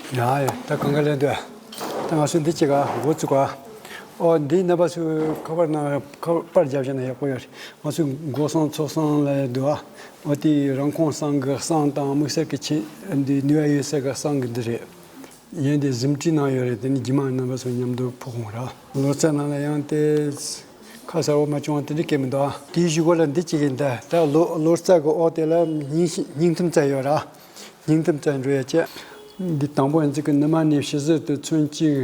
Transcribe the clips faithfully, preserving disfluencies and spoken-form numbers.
ཡ་ཡ། ད་གང་ག་ལས་འདུག་ད་ང་ཚོ་འདི་གཅིག་ག་འགོ་བཙུགས་ག་ཨོ་འདི་རྣམ་པ་ཚོས་ཁ་པར་ནང་ཁ་པར་བརྒྱབ་བཞག་ན་ཡག་པོ་ཡོད་རེད། ང་ཚོས་འགོག་སྲུང་ཚོགས་སྲུང་ལ་འདུག་ཨོ་དེ་རང་ཁོངས་སྲུང་གི་སྲུང་དང་དམིགས་བསལ་གྱི་ཆེད་འདི་ནུས་པ་ཡོད་ས་གི་སྲུང་གི་འདི་རེད། ཡན་དེ་གཟིམ་ཁྲིའི་ནང་ཡོད་རེད། དེ་ནི་རྗེས་མ་རྣམ་པ་ཚོ་མཉམ་དུ་ཕུལ་ཡོང་ར། ལོ་ཙཱ་ནང་ལ་ཡང་དེ་ཁ་གསལ་བོ་མ་བྱུང་བ་དེ་འདྲ་སྐད་མི་འདུག་ཨ། དེའི་གཞུག་གུ་ལ་འདི་གཅིག་ཡིན་ད། ད་ལོ་ལོ་ཙཱ་གི་འོག་དེ་ལ་སྙིང་སྙིང་ཐུམ་རྩ་ཡོད་ར། སྙིང་ཐུམ་རྩ་འགྲོ་ཡ་བྱས། འདི་དང་པོ་ཡིན་ཚིག་གི་ནུ་མ་ནས་ཕྱི་ཟུར་དུ་ཚོན་གཅིག་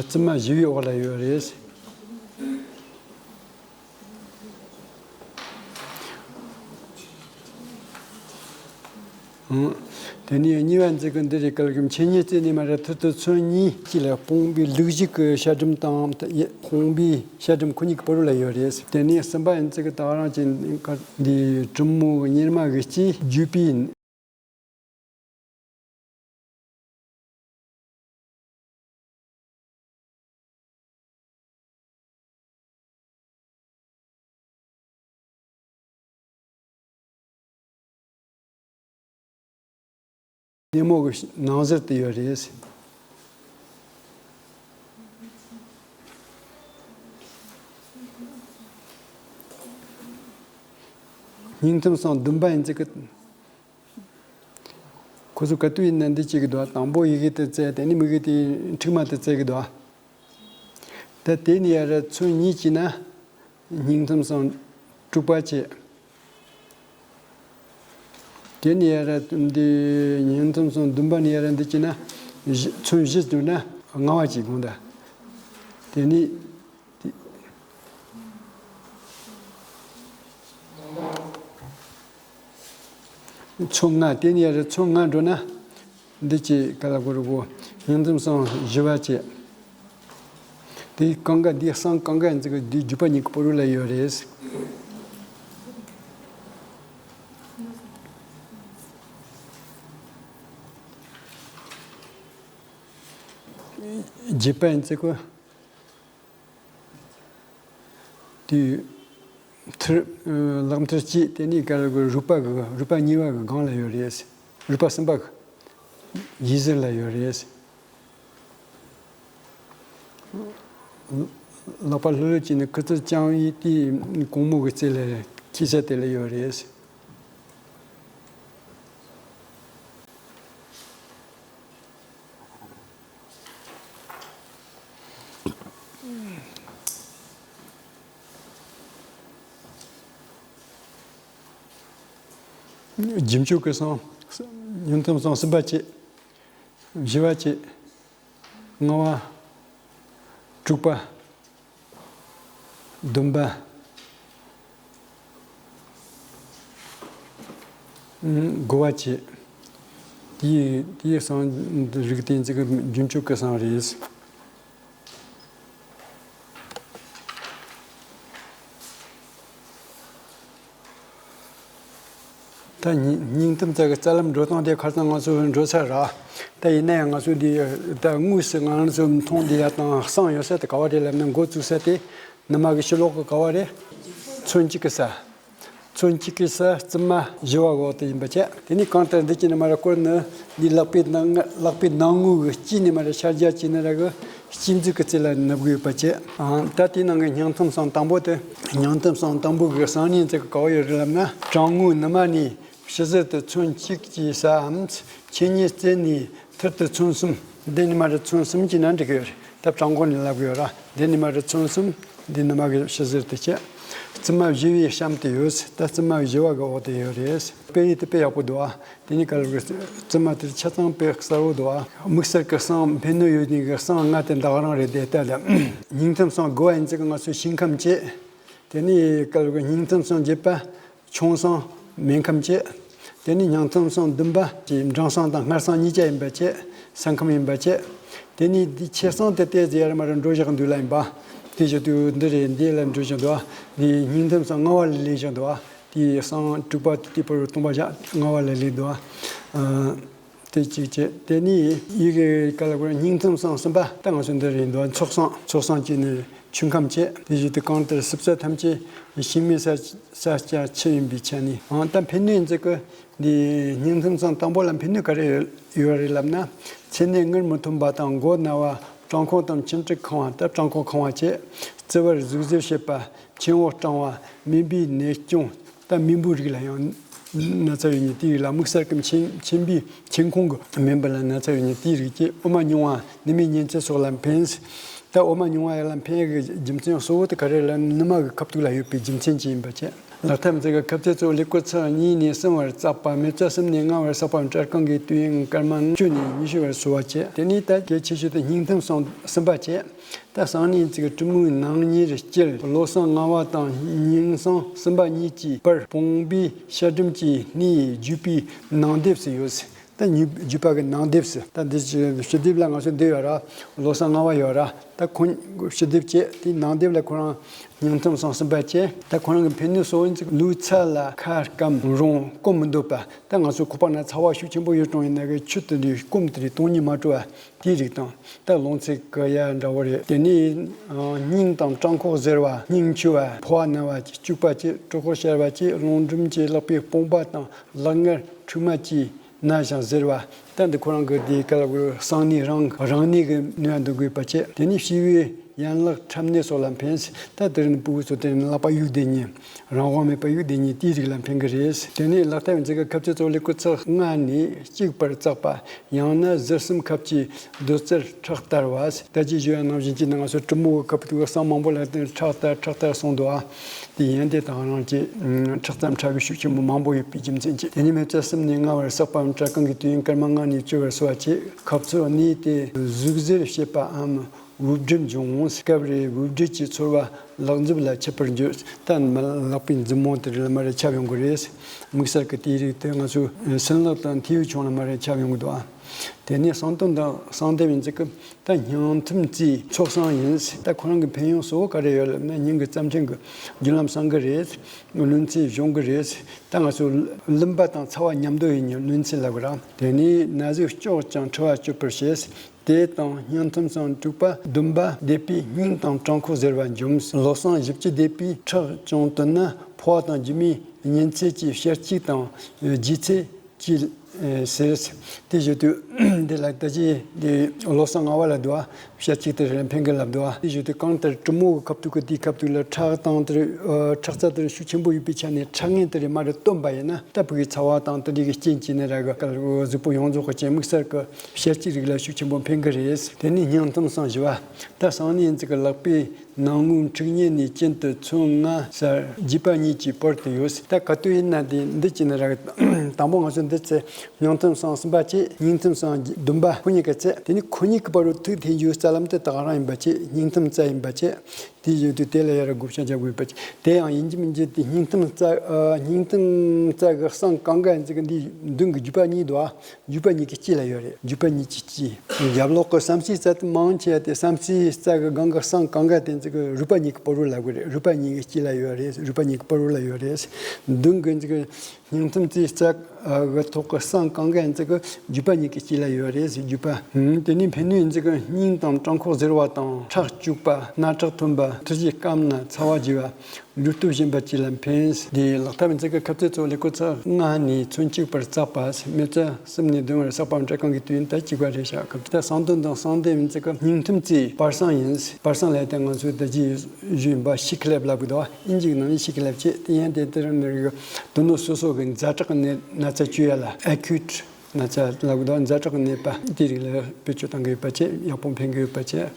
རྩིབ་མ་བཞི་བའི་འོག་ལ་ཡོད་རེད། དེ་ནས་གཉིས་པ་འཛིན་གི་འདི་རེད། སྐལ་བཟང་མཆེད་གཉིས་རྩེ་ནས་མར་ཐུར་དུ་ཚོན་གཉིས་གཅིག་ལ་སྤོང་བའི་ལུགས་གཞུག་གི་ཤ་སྒྲིམ་དང་། སྤོང་བའི་ཤ་སྒྲིམ་ཁོ་གཉིས་ཀྱི་བར་ལ་ཡོད་རེད། དེ་ནས་གསུམ་པ་འཛིན་གི་ད་རང་གི་འདི་གྲུ་མོ་གཉེར་མ་གི་སྤྱི་བརྒྱུད་པའི། སྣེ་མོ་གི་ནང་ཟུར་དུ་ཡོད་རེད། སྙིང་ཐུམ་སོ་བདུན་པ་ཡིན་ཚིག་གི་ཁོ་ཚོ་ག་དུས་ཡིན་ན་འདི་བྱེད་ཀྱི་འདུག་དང་པོ་ཡི་གེ་དེ་བཙལ། དེ་ནི་མི་གེ་དེ་མཁྲིག་མ་དེ་བཙལ་གྱི་འདུག་ད་དེ་ནི་ཡར་ཚོན་གཉིས་བྱས་ན་སྙིང་ཐུམ་སོ་དྲུག་པ་བྱེད། དེ་ནི་ཡར་འདི་སྙིང་ཐུམ་སོ་བདུན་པ་ནི་ཡར་འདི་བྱས་ན་བཞི་ཚོན་བཞི་བྱུང་ན་ལྔ་བ་བྱེད་དགོངས་ད། དེ་ནི། ཚོ་ལྔ། དེ་ནས་ཡར་ཚོ་ལྔ་འགྲོ་ན་འདི་ཅི་ག་ལ་གོ་རུ་གོ། སྙིང་ཐུམ་སོ་བཞི་བ་བྱེད། དེ་གང་ག་འདི་སང་གང་ག་འཛིན་གི་འདི་བརྒྱུད་པ་གཉིས་ཀྱི་པོ་རུ་ལ་ཡོད་རེད། བརྒྱུད་པ་འཛིན་གི་དེའི་མཐར། ལག་མཐིལ་གཅིག་དེ་ནས་ག་རེ་གི་རུས་པ་གི་རུས་པ་གཉིས་པ་གི་སྒང་ལ་ཡོད་རེད། རུས་པ་གསུམ་པ་གི་ཡི་ཟུར་ལ་ཡོད་རེད། ལག་པ་ལྷོད་ལྷོད་བྱས་ནས་ཁུ་ཚུར་བརྐྱངས་པའི་དེའི་གོང་མོ་གི་རྩེ་ལ་ཁྱི་ས་དེ་ལ་ཡོད་རེད། རྒྱུན་སྤྱོད་ཀྱི་སོང་། ཉུང་མཐའ་སོང་གསུམ་པ་བྱེད། བཞི་བ་བྱེད། ལྔ་བ། དྲུག་པ། བདུན་པ། དགུ་བ་བྱེད། དེའི་དེའི་སང་རིགས་དེ་ཚིག་གི་རྒྱུན་སྤྱོད་ཀྱི་སང་རེད། ད་སྙིང་སྙིང་གཏམ་ཚ་གི་རྩ་ལམ་འགྲོ་སྟངས་དེ་ཁ་སང་ང་ཚོ་འགྲོ་ཚར་ར། ད་ཡིན་ན་ཡང་ང་ཚོ་འདི་ད་དངོས་སུ་ང་ཚོ་མཐོང་འདི་ཡ་དང་གསང་ཡོད་ས་དེ་ག་བ་རེད་ལབ་ན་འགོ་བཙུགས་ས་དེ་ནུ་མ་གི་ཕྱི་ལོགས་གི་ག་བ་རེད། ཚོན་གཅིག་གི་ས། ཚོན་གཅིག་གི་ས་རྩིབ་མ་བཞི་བ་འོག་ཏུ་ཡིན་པ་བྱས། དེ་ནི་གང་ལྟར་འདི་གཅིག་ནི་མ་ར་སྐོར་ནི་འདི་ལག་པའི་ནང་ལག་པའི་ནང་ངོས་ཀྱི་དཀྱིལ་ནས་མ་ར་ཤར་རྒྱག་བྱས་ནི་ར་གི་དཀྱིལ་མཛོད་ཀྱི་རྩེ་ལ་ནུབ་དགོས་པ་བྱས། ད་དེའི་ནང་གི་སྙིང་ཐུམ་སོང་དང་པོ་དེ། སྙིང་ཐུམ་སོང་དང་པོ་གི་གསང་སྙིང་ཚིག་གི་ག་བ་ཡོད་རེད་ལབ་ན། བྲང་ངོས་ནུ་མ་ནས་ཕྱི་ཟུར་དུ་ཚོན་གཅིག་གི་སའམ། མཆེད་གཉིས་རྩེ་ནས་ཐུར་དུ་ཚོན་གསུམ། འདི་ནི་མ་རེད། ཚོན་གསུམ་གྱི་ནང་འགྲིག་གི་ཡོད་རེད། ད་བྲང་ཁོག་ནས་ལབ་གི་ཡོད་ར། འདི་ནི་མ་རེད། ཚོན་གསུམ། འདི་ནི་མ་གི་ཕྱི་ཟུར་དུ་བྱས། རྩིབ་མ་བཞི་བའི་གཤམ་དུ་ཡོད། ད་རྩིབ་མ་བཞི་བ་གི་འོག་ཏུ་ཡོད་རེད། དཔེ་ཡིག་དེ་དཔེ་ཡག་པོ་འདུག་ཨ། དེ་ནི་ག་ལ་གི་རྩིབ་མ་དེ་ཆ་ཚང་དཔེ་གསལ་བོ་འདུག་ཨ། དམིགས་བསལ་གྱི་གསང་ཕན་ནུས་ཡོད་མཁན་གྱི་གསང་ལྔ་དེ་འདྲ་རང་རེད་དེ། ལྟ་ལ་སྙིང་ཐུམ་སོང་དགུ་བ་ཡིན་ཚིག་ང་ཚོས་ཤིང་ཁམས་བྱས། དེ་ནི་ག་ལ་གི་སྙིང་ཐུམ་སོང་བརྒྱད་པ། ཆུང་སོང་མེ་ཁམས་བྱས། དེ་ནི་སྙིང་ཐུམ་སོང་བདུན་པ་དེ་འབྲིང་སོང་དང་སྔར་སོང་གཉིས་ཆ་ཡིན་པ་བྱས། ས་ཁམས་ཡིན་པ་བྱས། དེ་ནི་འདི་ཆེ་སོང་དེ་ལྟས་ཟེར་ཡར་མར་འགྲོ་བཞག་འདུག་ལ་ཡིན་པ། དེ་བཞིན་དུ་འདི་རེད། འདི་ལ་འགྲོ་བཞག་འདུག་དེ་སྙིང་ཐུམ་སོང་ལྔ་བ་ལ་ལས་བཞག་འདུག་དེ་སོང་དྲུག་པ་དེ་བར་སྟོང་པ་བཞག་ལྔ་བ་ལ་ལས་འདུག་གཅིག་བྱས། དེ་ནས་ཡི་གེ་ག་ལ་གོ་སྙིང་ཐུམ་སོ་གསུམ་པ་ད་ང་ཚོ་འདི་རེད་འདུག་ཚོགས་བསགས། ཚོགས་བསགས་བྱས་ནས་ཆོས་ཁམས་བྱས། དེ་བཞིན་དུ་གང་ལྟར་སྲིད་རྩ་ཐམས་ཅད་ཕྱི་མའི་ས་ས་སྐྱ་ཆུ་ཡིན་པའི་ཆ་ནས། ཨང་། ད་ཕན་ནུས་འཛིན་གྱི་འདི་སྙིང་ཐུམ་སོ་དང་པོ་ལ་ཕན་ནུས་ག་རེ་ཡོད་ཡོད་རེད་ལབ་ན། ཚེ་ནད་ངར་མི་ཐོན་པ་དང་། མགོ་ན་བ། བྲང་ཁོག་དང་མཆིན་དྲི་ཁེངས་པ། ད་བྲང་ཁོག་ཁེངས་པ་བྱས། རྩི་བར་ཟུག་གཟེར་བྱེད་པ། མཆེ་བ་སྐྲངས་པ། མུན་པའི་ནད་སྐྱོང་། ད་མུན་པའི་རིགས་ལ་ཡང་ན་ཚ་ཡོད་མཁན་དེའི་རིགས་ལ། དམིགས་བསལ་གྱི་མཆིན་མཆིན་པའི་མཆིན་ཁུང་གི་མུན་པ་ལ་ན་ཚ་ཡོད་མཁན་དེའི་རིགས་ཀྱིས། འོ་མ་མྱོང་བ། ནུ་མའི་གཉན་ཚད་སོགས་ལ་ཕན། ད་འོ་མ་མྱོང་བ་ལ་ཕན་གྱི་རྒྱུ་མཚན་གཙོ་བོ་དེ་ག་རེ་ལབ་ན། ནུ་མ་གི་ཁ་ཐུག་ལ་ཡོད་པའི་རྒྱུ་མཚན་ཅིག་ཡིན་པ་བྱས། ལག་ཐབས་འཛིན་གྱི་ཁ་ཚིག་གཙོ་བོ་ལེའུ་གཅིག་གཉིས་ནས་གསུམ་བར་བརྩེགས་པ། མེ་བཙའ་གསུམ་ནས་ལྔ་བར་བསགས་པའམ་སྐྲ་རྐང་གི་དུས་ཡུན་སྐར་མ་བཅུ་ནས་ཉི་ཤུ་བར་གསོ་བ་བྱེད། དེ་ནས་ད་གལ་ཆེ་ཤོས་དེ་སྙིང་ཐུམ་སོ་གསུམ་པ་བྱས། ད་གསང་གནས་ཀྱི་གྲུབ་མོའི་ནང་ཉེར་སྤྱིར་བློ་གསང་ལྔ་པ་དང་སྙིང་གསང་གསུམ་པ་གཉིས་ཀྱི་བར་བུམ་པའི་ཤ་སྒྲིམ་གྱི་སྣེ་བརྒྱུད་པའི་ནང་སྡེབས་སུ་ཡོད། ད་ནི་བརྒྱུད་པ་གི་ནང་སྡེབས་སུ། ད་འདི་ཕྱི་སྡེབས་ལ་ང་ཚོ་འདི་ཡོད་ར། བློ་གསང་ལྔ་པ་ཡོད་ར། ད་ཁོ་ཕྱི་སྡེབས་བྱས། དེའི་ནང་སྡེབས་ལ་ཁོ་རང་སྙིང་ཐུམ་སོ་གསུམ་པ་བྱས། ད་ཁོ་རང་གི་ཕན་ནུས་གཙོ་བོ་ནི་ལུས་ཚ་ལ་ཁ་སྐམ་རུང་སྐོམ་མི་འདོད་པ། ད་ང་ཚོ་ཁོག་པ་ན་ཚ་བ་ཤུགས་ཆེན་པོ་ཡོད་རུང་ཡིན་ན་གི་ཆུ་དེ་འདྲའི་སྐོམ་དེ་འདྲའི་སྟོང་ཉིད་མ་སྤྲོ་བ། དེའི་རིགས་དང་། ད་རླུང་ཚད་ཀྱི་ཡ་འདྲ་བོ་རེད། དེ་ནས་ཨ་སྙིང་དང་བྲང་ཁོག་གཟེར་བ། སྙིང་འཁྱུ་བ། ཕོ་བ་ན་བ་བཅས་བཅུག་པ་བཅས། གྲོད་ཁོག་གཤེར་བ་བཅས། རླུང་འབྲུམ་གྱི་ལག་པའི་དཔུང་པ་དང་ལག་ངར་མཁྲིག་མ་བཅས་ན་ཞིང་གཟེར་བ། ད་འདི་ཁོ་རང་གི་དེའི་ག་ལ་གོ་གསང་གནས་རང་རང་གནས་ཀྱི་ནུས་པ་འདོན་དགོས་པ་བཅས། དེ་ནས་བྱིས་པའི་ཡན་ལག་འཁྲབ་ནད་སོགས་ལ་ཕན། ད་དེ་རིང་ཕྲུ་གུ་ཚོ་དེ་རིང་ལག་པ་གཡུག་བསྡད་མཁན། རང་དབང་མེད་པར་གཡུག་བསྡད་མཁན་དེའི་རིགས་ལ་ཕན་གྱི་རེད། དེ་ནས་ལག་ཐབས་འཛིན་གྱི་ཁ་ཚིག་གཙོ་བོ་ལེའུ་གཅིག་གཉིས་ནས་གཅིག་བར་བརྩེགས་པ། ཡང་ན་ཟུར་གསུམ་ཁབ་ཀྱི་རྡོ་རྩལ་ཁྲག་གཏར་བ། ད་ཅི་ཞུ་ཡ་ནང་བཞིན་གྱི་ནང་སོ་གྲུབ་མོ་གི་ཁབ་ཏུ་གསང་མང་པོ་ལ་བརྟེན་ཁྲག་གཏར་ཁྲག་གཏར་གསུངས་འདུག་ཨ། དེ་ཡན་དེ་དང་རང་གི་ཁྲག་རྩ་ཁྲག་གི་ཤུགས་ཆེན་པོ་མང་པོ་ཡོད་པའི་རྒྱུ་མཚན་གྱིས། དེ་ནས་མེ་བཙའ་གསུམ་ནས་ལྔ་བར་བསགས་པའམ་སྐྲ་རྐང་གི་དུས་ཡུན་སྐར་མ་ལྔ་ནས་བཅུ་བར་གསོ་བ་བྱེད། ཁབ་ཚོ་གནས་ཏེ་ཟུག་གཟེར་བྱེད་པའམ། འུབ་འབྲུམ་འབྱུང་། སྐབས་རེ་འུབ་འབྲུམ་གྱི་ཚོར་བ་ལག་མཛུབ་ལ་འཆར་བར་འགྱུར། ད་ལག་པའི་མཛུབ་མོ་དེ་རེ་ལ་མ་རེ་འཆར་ཡོང་གི་རེད། དམིགས་བསལ་གྱི་དེའི་རིགས་དེ་ང་ཚོའི་སྲིན་ལག་དང་མཐེ་བོའི་ཆུང་ལ་མ་རེ་འཆར་ཡོང་གི་འདུག་ཨ། དེ་ནས་གསང་སྟོན་དང་གསང་སྡེབས་ཡིན་ཚིག་གི། ད་སྙིང་ཐུམ་རྩའི་ཚོགས་བསགས་ཡིན། ད་ཁོ་རང་གི་ཕན་ཡོན་གཙོ་བོ་ག་རེ་ཡོད་ལབ་ན། སྙིང་གི་རྩ་ཆེན་གྱི་རྒྱུ་ལམ་བསྲང་གི་རེད། རློན་ཚད་གཞོམ་གི་རེད། ད་ང་ཚོ་རློན་པ་དང་ཚ་བ་མཉམ་དུ་ཡིན་ནས་རློན་ཚད་ལབ་གི་ར། དེ་ནས་ན་ཟུག་སྐྱོག་ཅིང་འཁྲུ་བ་གཅོད་པར་བྱེད། དེ་དང་སྙིང་ཐུམ་སོ་དྲུག་པ་བསྡུ་བ་བཟླས་པས་སྙིང་དང་བྲང་ཁོག་གཟེར་བ་འཇོམས། བློ་གསང་བཞི་བཅུ་བཟླས་པས་ཁྲག་ཅུང་བཏུད་ན་ཕོ་བ་དང་རྒྱུ་མའི་གཉན་ཚད་ཀྱི་ཞལ་གཅིག་དང་ལྗིད་ཚད་ཀྱིས་སེལ། དེ་བཞིན་དུ་འདི་ལ་ད་ཅི་འདི་བློ་གསང་ལྔ་པ་ལ་འདུག་ཨ། ཞལ་གཅིག་དེ་རེ་ཕན་གི་ལབ་འདུག་ཨ། དེ་བཞིན་དུ་གང་ལྟར་གྲུབ་མོ་གི་ཁབ་ཏུ་གི་དེའི་ཁབ་ཏུ་ལ་ཁྲག་དང་དེར་ཁྲག་རྩ་དེར་ཤུགས་ཆེན་པོ་ཡོད་པའི་ཆ་ནས་ཁྲག་ངན་དེ་རེ་མ་རེ་བཏོན་པ་ཡིན་ན། ད་ཕྲུ་གུའི་ཚ་བ་དང་དེ་འདྲའི་གི་རྐྱེན་གྱིས་ནི་ར་གི་གཟུགས་པོ་ཡོངས་རྫོགས་ཀྱི་རྐྱེན་དམིགས་བསལ་གྱི་ཞལ་གཅིག་རིགས་ལ་ཤུགས་ཆེན་པོ་ཕན་གི་རེད། དེ་ནས་སྙིང་ཐུམ་སོ་བཞི་པ། ད་གསང་གནས་ཡིན་ཚིག་གི་ལག་པའི་ནང་ངོས་ཁྲིག་སྙེ་ནས་གྱེན་དུ་ཚོན་ལྔ་སར་རྒྱུས་པ་གཉིས་ཀྱི་བར་དུ་ཡོད། ད་ག་དུས་ཡིན་ན་དེ་འདི་གྱིས་ནི་ར་གི་དང་པོ་ང་ཚོ་འདི་ཚེ་སྙིང་ཐུམ་སོ་གསུམ་པ་བྱས། སྙིང་ཐུམ་སོ་བདུན་པ་ཁོ་གཉིས་ཀྱི་ཚེ། དེ་ནས་ཁོ་གཉིས་ཀྱི་བར་དུ་ཐུག་འཐེན་རྒྱུའི་རྩ་ལམ་དེ་དག་རང་ཡིན་པ་བྱས། སྙིང་ཐུམ་རྩ་ཡིན་པ་བྱས། དེ་བཞིན་དུ་དེ་ལ་ཡར་བགོ་བཤའ་རྒྱག་དགོས་པ་བྱས། དེ་ཡང་ཡིན་གཅིག་མིན་གཅིག་དེ་སྙིང་ཐུམ་རྩ་ཨ་སྙིང་ཐུམ་རྩ་གི་གསང་གང་ག་ཡིན་ཚིག་གི་འདི་མདུན་གྱི་རྒྱུས་པ་གཉིས་འདུག་ཨ། རྒྱུས་པ་གཉིས་ཀྱི་དཀྱིལ་ལ་ཡོད་རེད། རྒྱུས་པ་གཉིས་ཀྱི་དཀྱིལ། རྒྱབ་ལོགས་ཀྱི་བསམ་སྲིའི་རྩ་དེ་མང་ཆེ་བ་དེ་བསམ་སྲིའི་རྩ་གི་སྒང་གི་གསང་གང་ག་དེ་ཚོ་གི་རུས་པ་གཉིས་ཀྱི་བར་རུ་ལབ་དགོས་རེད། རུས་པ་གཉིས་ཀྱི་དཀྱིལ་ལ་ཡོད་རེད། རུས་པ་གཉིས་ཀྱི་བར་རུ་ལ་ཡོད་རེད། མདུན་གྱི་ཚོ་གི་སྙིང་ཐུམ་རྩའི་རྩ་གི་ཐོག་གི་གསང་གང་ག་ཡིན་ཚིག་གི་རྒྱུས་པ་གཉིས་ཀྱི་དཀྱིལ་ལ་ཡོད་རེད། རྒྱུས་པ། དེ་ནས་ཕན་ནུས་ཡིན་ཚིག་གི་སྙིང་དང་བྲང་ཁོག་གཟེར་བ་དང་ཁྲག་སྐྱུག་པ། སྣ་ཁྲག་ཐོན་པ། ཐུར་བཞི་སྐམ་ན་ཚ་བ་རྒྱས་པ། ལུས་སྟོབས་ཞན་པ་བཅས་ལ་ཕན། འདི་ལག་ཐབས་ཡིན་ཚིག་གི་ཁ་ཚིག་གཙོ་བོ་ལེའུ་གཅིག་ལྔ་ནས་ཚོན་གཅིག་བར་བརྩེགས་པ། མེ་བཙའ་གསུམ་ནས་བདུན་བར་བསགས་པའམ་སྐྲ་རྐང་གི་དུས་ཡུན་ད་གཅིག་པ་རེད་བཞག་གི། ད་གསང་སྟོན་དང་གསང་སྡེབས་ཡིན་ཚིག་གི་སྙིང་ཐུམ་རྩའི་བར་གསང་ཡིན། བར་གསང་ལབ་ཡ་དེ་ང་ཚོས་ད་ཅི་ཞུས་ཡིན་པ་ཤི་ཁི་ལེབ་ལབ་གི་འདུག་ཨིན་ཇིའི་ནང་ནས་ཤི་ཁི་ལེབ་བྱས། དེ་ཡང་དེ་ལྟར་ནི་རིགས་དོན་དུ་སོ་སོ་གི་ཛ་དྲག་གི་ནད་ན་ཚ་བཅོས་ཡ་ལ་ཨེ་ཁུ་ཊི་ན་ཚ་ལབ་གི་འདུག་ཛ་དྲག་གི་ནད་པ་དེའི་རིགས་ལ་བེད་སྤྱོད་གཏང་གི་ཡོད་པ་བྱས། ཡག་པོ་ཕན་གི་ཡོད་པ་བྱས།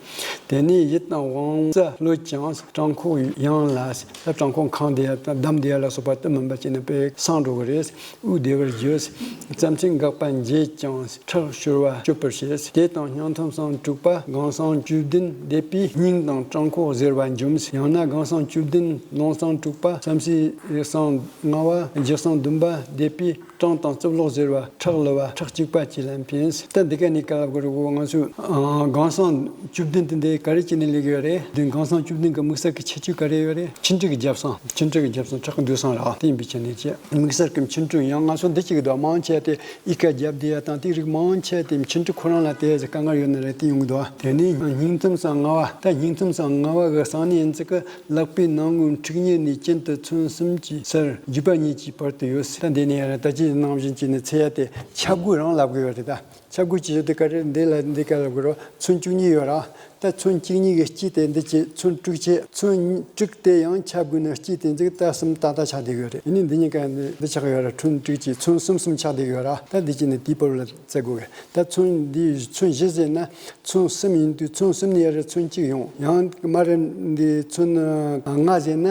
དེ་ནས་ཡིད་དང་དབང་རྩ་གློད་ཀྱང་བྲང་ཁོག་ཡང་ལ། ད་བྲང་ཁོག་འཁང་བསྡད་ཡ་དང་བསྡམས་བསྡད་ཡ་ལ་སོགས་པ་དེ་མིན་པ་བྱས་ནས་དཔེ་སངས་འགྲོ་གི་རེད། དབུགས་བདེ་བར་རྒྱུ། རྩ་ཚིགས་འགག་པ་འབྱེད་ཀྱང་ཁྲག་ཤོར་བ་གཅོད་པར་བྱེད། དེ་དང་སྙིང་ཐུམ་སོ་དྲུག་པ་སྒང་གསང་བཅུ་བདུན་བཟླས་པས་སྙིང་དང་བྲང་ཁོག་གཟེར་བ་འཇོམས། ཡང་ན་སྒང་གསང་བཅུ་བདུན་ལུང་གསང་དྲུག་པ་བསམ་སྲིའི་གསང་ལྔ་པ་ལྗིད་གསང་བདུན་པ་བཟླས་པས་ སྤྲང་དང་རྩིབ་ལོག་ཟེར་བ། ཁྲག་ལུ་བ། ཁྲག་གཅིག་པ་བཅས་ལ་ཕན། ད་འདི་ག་ནས་ག་ལབ་དགོས་རེད་གོ། ང་ཚོས་ཨ་སྒང་གསང་བཅུ་བདུན་དེ་འདི་ག་རེ་བྱས་ནས་ལས་ཀྱི་ཡོད་རེད། འདི་སྒང་གསང་བཅུ་བདུན་གྱི་དམིགས་བསལ་གྱི་ཁྱད་ཆོས་ག་རེ་ཡོད་རེད། མཆིན་དྲུག་གི་རྒྱབ་གསང་། མཆིན་དྲུག་གི་རྒྱབ་གསང་ཁྲག་གི་འདུས་གསང་རེད། དེ་ཡིན་པའི་ཆ་ནས་ཀྱི་དམིགས་བསལ་གྱི་མཆིན་དྲུག་ཡང་ང་ཚོ་འདི་གཅིག་གི་དོ་མང་ཆེ་དེ་ཨི་ཀ་རྒྱབ་བསྡད་ཡ་དང་དེ་རིགས་མང་ཆེ་དེ་མཆིན་དྲུག་ཁོ་རང་ལ་དེ་ཟེར་དཀའ་ངལ་ཡོད་ན་རེད། དེ་ཡོང་གི་འདུག་དེ་ནས་སྙིང་ཐུམ་གསང་ལྔ་པ། ད་སྙིང་ཐུམ་གསང་ལྔ་པ་གི་གསང་ནས་ཡིན་ཚིག་གི་ལག་པའི་ནང་ངོས་ཁྲིག་སྙེ་ནས་གྱེན་དུ་ཚོན་གསུམ་གྱི་སར་རྒྱུས་པ་གཉིས་ཀྱི་བར་དུ་ཡོད། ད་འདི་ནས་ཡང་ད་ཅི་ནང་བཞིན་བྱས་ནས་འཚོལ་ཡ་དེ་ཆབ་གུ་རང་ལབ་གི་ཡོད་རེད། ད་ཆབ་གུ་ཅི་ཡོད་དེ་ག་རེ་འདི་ལ་འདི་ག་ལབ་གི་རོ། ཚོན་བཅུ་གཉིས་ཡོད་ར། ད་ཚོན་བཅུ་གཉིས་ཀྱི་དཀྱིལ་དེ་འདི་ཅི་ཚོན་དྲུག་ཅི། ཚོན་དྲུག་དེ་ཡང་ཆབ་གུ་ནས་དཀྱིལ་དེ་འཛིག་ད་གསུམ་ཏག་ཏག་ཆགས་བསྡད་ཡོད་རེད། ཡིན་ནའི་འདི་གཉིས་ཀ་འདི་འདི་ཆགས་ཡོད་ར། ཚོན་དྲུག་ཅི་ཚོན་གསུམ་གསུམ་ཆགས་བསྡད་ཡོད་ར། ད་འདི་ཅི་ནས་དེའི་བར་ལ་བཙལ་དགོས་གི། ད་ཚོན་འདི་ཚོན་བཞི་ཟེར་ན། ཚོན་གསུམ་ཡིན་དུས་ཚོན་གསུམ་ནས་ཡར་ཚོན་གཅིག་ཡོང་། ཡང་མར་འདི་ཚོན་ལྔ་ཟེར་ན་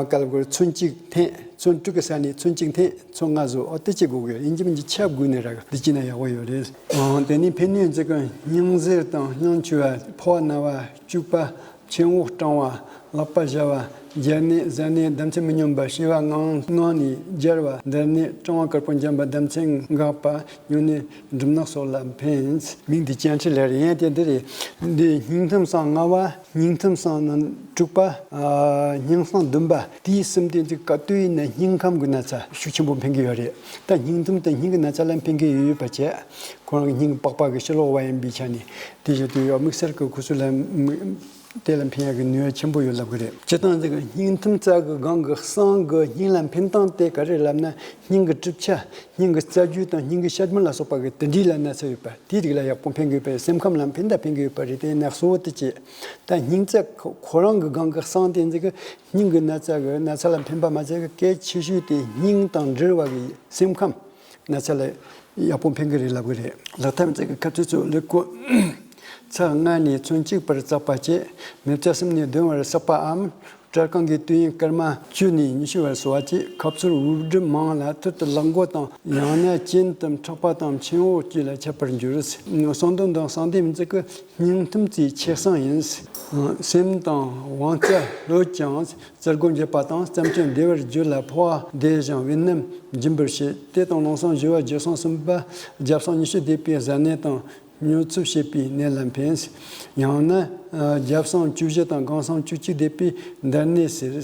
ག་ལབ་དགོས། ཚོན་གཅིག་འཐེན། ཚོན་དྲུག་གི་ས་ནས་ཚོན་གཅིག་འཐེན། ཚོན་ལྔ་བཟོ། ཨོ་དེ་གཅིག་དགོས་གི། ཡིན་གཅིག་མིན་གཅིག་ཆབ་གུ་ནས་ར་འདི་གཅིག་ན་ཡག་པོ་ཡོད་རེད། ཨང་དེ་ནས་ཕན་གནོད་འཛིན་གྱི་སྙིང་གཟེར་དང་སྙིང་ཆུ་བ། ཕོ་བ་ན་བ་སྐྱུག་པ། མཆན་འོག་སྐྲངས་པ། ལག་པ་བཞར་བ། སྦྱར་ནད། གཟེར་ནད། ལྡབ་མཚོན་མི་སྙོམས་པ། བྱི་བ་ངང་ངང་ནས་སྦྱར་བ། འདར་ནད། སྐྲངས་པ་དཀར་པོ་འཇམ་པ། ལྡབ་མཚོན་འགགས་པ། སྨྱུང་གནས། འབྲུམ་ནག་སོགས་ལ་ཕན། མིང་འདི་སྤྱན་ཁྲི་ལས་རེད། ཡང་དེ་འདི་རེད། འདི་སྙིང་ཐུམ་གསང་ལྔ་པ། སྙིང་ཐུམ་གསང་རྣམས་དྲུག་པ། ཨ་སྙིང་གསང་བདུན་པ། དེའི་གསུམ་དེ་འདི་ག་དུས་ཡིན་ན་སྙིང་ཁམས་ཀྱི་ན་ཚ་ཤུགས་ཆེན་པོ་འཕེན་གྱི་ཡོད་རེད། ད་སྙིང་ཐུམ་དེ་སྙིང་གི་ན་ཚ་ལ་འཕེན་གྱི་ཡོད་ཡོད་པ་བྱས། ཁོ་རང་གི་སྙིང་གི་པགས་པ་གི་ཕྱི་ལོགས་པ་ཡིན་པའི་ཆ་ནས་དེ་བཞིན་དུ་ཡོད་དམིགས་བསལ་གྱི་ཁོ་ཚོ་ལ་དེ་ལ་འཕེན་ཡག་གི་ནུས་པ་ཆེན་པོ་ཡོད་ལབ་ཀྱི་རེད། སྤྱིར་བཏང་འདི་གི་སྙིང་ཐུམ་རྩ་གི་སྒང་གི་གསང་གི་སྙིང་ལ་འཕེན་སྟངས་དེ་ག་རེ་ལབ་ན། སྙིང་གི་གྲུབ་ཆ། སྙིང་གི་རྩ་རྒྱུས་དང་སྙིང་གི་ཤ་སྨུག་ལ་སོགས་པ་གི་དེ་འདྲའི་ལ་ན་ཚ་ཡོད་པ་དེའི་རིགས་ལ་ཡག་པོ་འཕེན་གི་ཡོད་པས། སེམས་ཁམས་ལ་འཕེན་ད་འཕེན་གི་ཡོད་པ་རེད། དེ་ནས་གཙོ་བོ་དེ་བྱས། ད་སྙིང་རྩ་ཁོ་ཁོ་རང་གི་སྒང་གི་གསང་དེ་འདི་གི་སྙིང་གི་ན་ཚ་གི་ན་ཚ་ལ་འཕེན་པ་མ་ཚད་གི་གལ་ཆེ་ཤོས་དེ་སྙིང་དང་འབྲེལ་བ་གི་སེམས་ཁམས། ན་ཚ་ལ་ཡག་པོ་འཕེན་གི་རེད་ལབ་གི་རེད། ལག་ཐབས་འཛིན་གྱི་ཁ་ཚིག་ཚོ་ལེགས་བཀོད། ཚར་ལྔ་ནས་ཚོན་གཅིག་བར་བཙགས་པ་བཅས། མེ་བཙའ་གསུམ་ནས་བདུན་བར་བསགས་པའམ། སྐྲ་རྐང་གི་དུས་ཡུན་སྐར་མ་བཅུ་ནས་ཉི་ཤུ་བར་གསོ་བ་བཅས། ཁ་ཚུར་དབུགས་འགྲུབ་མང་ལ་ཐུར་དུ་ལག་མགོ་དང་། ཡང་ན་གྱེན་དུ་ཕྲག་པ་དང་མཆན་འོག་བཅས་ལ་ཁྱབ་པར་འགྱུར། གསང་དོན་དང་གསང་བདེ་མི་འཛིན་གྱི་སྙིང་ཐུམ་རྩའི་ཆེ་གསང་ཡིན། སེམས་དང་དབང་རྩ་ལྷོད་ཀྱང་། རྩ་སྒོ་འབྱེད་པ་དང་རྩ་མཆན་བདེ་བར་བརྗོད་ལ་ཕོ་བ་བདེ་ཞིང་བེམ་རྣམ་འབྱིན་པར་བྱེད། དེ་དང་རླུང་གསང་བཞི་བ་རྒྱུ་གསང་གསུམ་པ་རྒྱབ་གསང་ཉི་ཤུ་བསྡེབས་པའི་གཟེར་ནད་དང་སྨྱོ་འཚུབ་བྱེད་པའི་ནད་ལ་ཕན། ཡང་ན་རྒྱབ་གསང་བཅུ་བཞི་དང་སྒང་གསང་བཅུ་གཅིག་བསྡེབས་པའི་འདར་ནད་སེལ།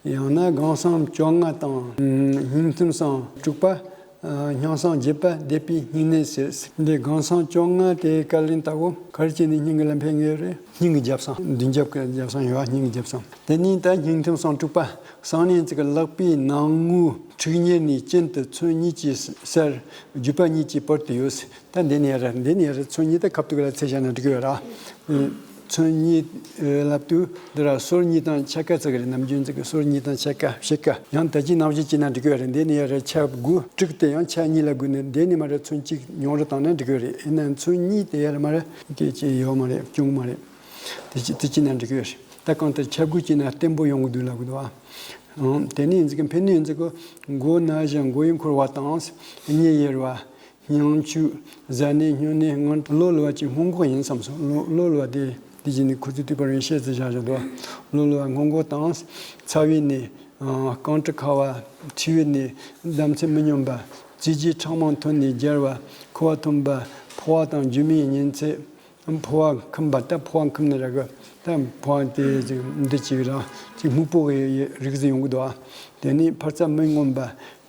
ཡང་ན་སྒང་གསང་བཅོ་ལྔ་དང་སྙིང་ཐུམ་གསང་དྲུག་པ། སྙིང་གསང་བརྒྱད་པ་བསྡེབས་པའི་སྙིང་ནད་སེལ། འདི་སྒང་གསང་བཅོ་ལྔ་དེ་བཀའ་ལན་ལྟ་བུ་ག་རེ་བྱས་ནས་སྙིང་གི་ལ་ཕན་ངེས་རེད། སྙིང་གི་རྒྱབ་གསང་། མདུན་རྒྱབ་ཀྱི་རྒྱབ་གསང་ཡོད་པ་སྙིང་གི་རྒྱབ་གསང་། དེ་ནས་ད་སྙིང་ཐུམ་གསང་དྲུག་པ། གསང་ནས་ཚིག་གི་ལག་པའི་ནང་ངོས་ཁྲིག་སྙེ་ནས་གྱེན་དུ་ཚོན་གཉིས་ཀྱི་སར་རྒྱུས་པ་གཉིས་ཀྱི་བར་དུ་ཡོད། ད་འདི་ནས་ར་འདི་ནས་ར་ཚོན་གཉིས་ད་ཁ་ཐུག་ལ་ཚད་བཞག་ན་འགྲིག་གི་ཡོད་ར། ཚོན་གཉིས་ལབ་དུས་འདི་ར་སོར་གཉིས་དང་ཕྱེད་ཀ་ཚིག་གི་རེད། ནམ་རྒྱུན་ཚིག་གི་སོར་གཉིས་དང་ཕྱེད་ཀ་ཕྱེད་ཀ་ཡང་ད་ཅི་ནང་བཞིན་བྱས་ན་འགྲིག་གི་ཡོད་རེད། འདི་ནས་ཡ་ར་ཆ་དགུ་དྲུག་དེ་ཡང་ཆ་གཉིས་ལ་བགོས་ནས་འདི་ནས་མ་ར་ཚོན་གཅིག་ཉུང་རུ་བཏང་ན་འགྲིག་གི་ཡོད་རེད། ཡིན་ནའང་ཚོན་གཉིས་དེ་ཡ་ར་མ་ར་སྐད་ཅིག་ཡོད་མ་རེད། བྱུང་མ་རེད། དེ་ཅི་དེ་ཅི་ན་འགྲིག་གི་ཡོད་རེད། ད་གང་ལྟར་ཆ་དགུ་བྱས་ན་བརྟན་པོ་ཡོང་གི་འདུག་ལབ་གི་འདུག་ཨ། དེ་ནས་འཛིན་གྱི་ཕན་ནུས་འཛིན་གྱི་མགོ་ན་ཞིང་མགོ་ཡུ་འཁོར་བ་དང་། གཉིད་ཡེར་བ། སྙིང་འཁྱུག་གཟེར་ནད། སྨྱོ་ནད། སྔོན་གློ་ལུ་བ་གཅིག་སྔོན་འགོག་ཡིན་བསམ་སོང་། གློ་གློ་ལུ་བ་དེ་དེ་བཞིན་ནི་ཁུ་ཚུར་དུས་པར་ཡིན་ཤེས་ཚུལ་བཞག་བཞག་འདུག་གློ་ལུ་བ་སྔོན་འགོག་དང་། ཚ་བའི་ནད། རྐང་དྲི་ཁ་བ། མཁྲིས་པའི་ནད། ལྡབ་ཚད་མི་སྙོམས་པ། རྩེ་རྒྱུའི་ཁྲག་རྨང་ཐོན་ནས་འབྱར་བ། ཁུ་བ་འཐུམ་པ། ཕོ་བ་དང་རྒྱུ་མའི་གཉན་ཚད། ཕོ་བ་འཁུམས་པ། ད་ཕོ་བ་འཁུམས་ནི་ར་གི་ད་ཕོ་བ་དེ་ཅིག་འདི་ཅིག་ར་ཅིག་སྨུག་པོ་གི་རིགས་ཟིག་ཡོང་གི་འདུག་ཨ། དེ་ནས་འཕར་རྩ་མི་མངོན་པ།